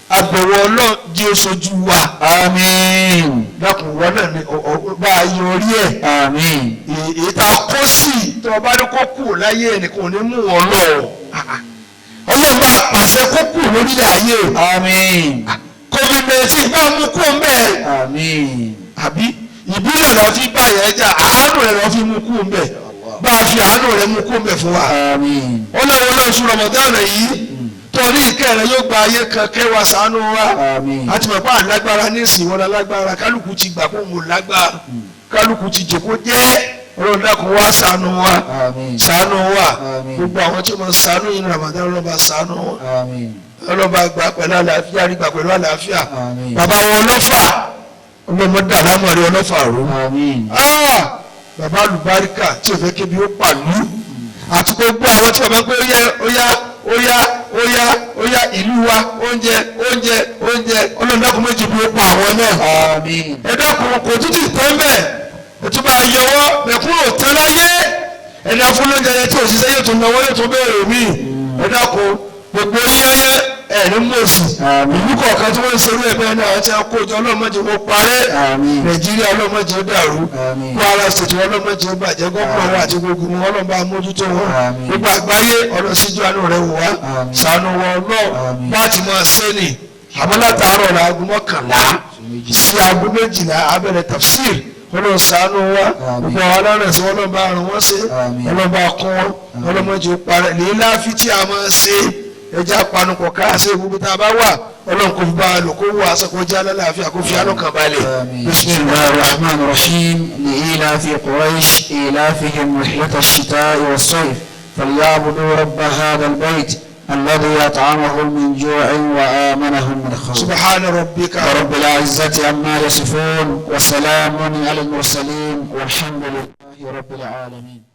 àbẹ̀wò Ọlọ́run jí ó sojú wa. آمين Dákun wọn náà ni bá a yọ orí ẹ̀ آمين èyí tá a kó sí tí wọ́n bá ní kó kù láyé ẹnìkan ò ní mú wọn lọ. Ọlọ́run bá pàṣẹ kó kù lórílẹ̀ ayé آمين COVID-19 bá mú kó ń bẹ́ẹ̀ آمين àbí ìbílẹ̀ lọ fi bá yẹn jà àánú rẹ̀ lọ fi mú kú ń bẹ̀ bá a fi àánú rẹ̀ mú kú ń bẹ̀ fún wa. آمين Ọlọ́run náà sùn Ramadan yìí torí ìkẹ́ rẹ̀ yóò gba ayé kan kẹwàá ṣàánú wa. آمين A ti mọ̀ pé àlágbára nísìnyí wọn lágbára kálukú ti gbà kó wọn lágbára kálukú ti jòkó jẹ́. Ọlọ́run dákun wá ṣàánú wa آمين ṣàánú wa. Àmín. Gbogbo àwọn tí wọ́n ṣàánú yìí ní Ramadan Ọlọ́run bá ṣàánú wọn. آمين Ọlọ́run bá gbà pẹ̀lú àlàáfíà rí gbà pẹ̀lú àlàáfíà. Àmín. Bàbá wọn ọlọ́fà ọlọ́mọ dàlámọ̀ rí ọlọ́fà rú. آمين Ah! Bàbá àlùbáríkà tí ò fẹ́ kébi ó pàlú àti gbogbo àwọn tí bàbá ń pé ó yá ó yá ó yá ó yá ó yá ìlú wa oúnjẹ oúnjẹ oúnjẹ Ọlọ́run dákun méjì bí ó pa àwọn náà. آمين Ẹ dákun kò tún ti tán bẹ́ẹ̀ ẹ tún bá yọwọ́ mẹ̀kúrò tán láyé ẹni afúnlóúnjẹ yẹn tí òṣìṣẹ́ yóò tún náwó yóò tún béèrè mí. Ẹ dákun gbogbo yẹ́yẹ́ ẹ̀ ní mọ̀ọ́sì Àmín. ìlú kọ̀ọ̀kan tí wọ́n ń serú ẹ̀ bẹ́ẹ̀ náà àti àkójọ ọlọ́mọdé wọn parẹ́. Àmín. Nàìjíríà ọlọ́mọdé ó dàrú. Àmín. Kwara State ọlọ́mọdé ó bàjẹ́ gómìnà wọn àti gbogbo wọn ọlọ́mọba mójútó wọn. Àmín. Gbogbo àgbáyé ọ̀rọ̀ síjú àánú rẹ̀ wò wá. Àmín. Ṣàánú wọn ọlọ́ọ̀ Àmín. bá ti máa ṣe nì àmọ́ látàárọ̀ la aago 11 sí aago 12 abẹ́rẹ́ tafsir. Ọlọ́run ṣàánú wa. Àmín. Gbogbo àwọn alárẹ̀ sí Ọlọ́run bá ràn wọ́n ṣe. Àmín. Ọlọ́run bá kún wọn. Ọlọ́run má jẹ́ ó parẹ́ lílá fi tí a máa ṣe ẹja panupọ̀ káàṣe gbogbo tá a bá wà. Ọlọ́run kò fi bá a lò kó wà aṣọ kó jẹ́ alálàáfíà kó fi alọ́kàn balẹ̀. آمين. بسم الله الرحمن الرحيم. لإيلاف قريش إيلافهم رحلة الشتاء والصيف فليعبدوا رب هذا البيت الذي أطعمهم من جوع وآمنهم من خوف. سبحان ربك رب العزة عما يصفون وسلام على المرسلين والحمد لله رب العالمين.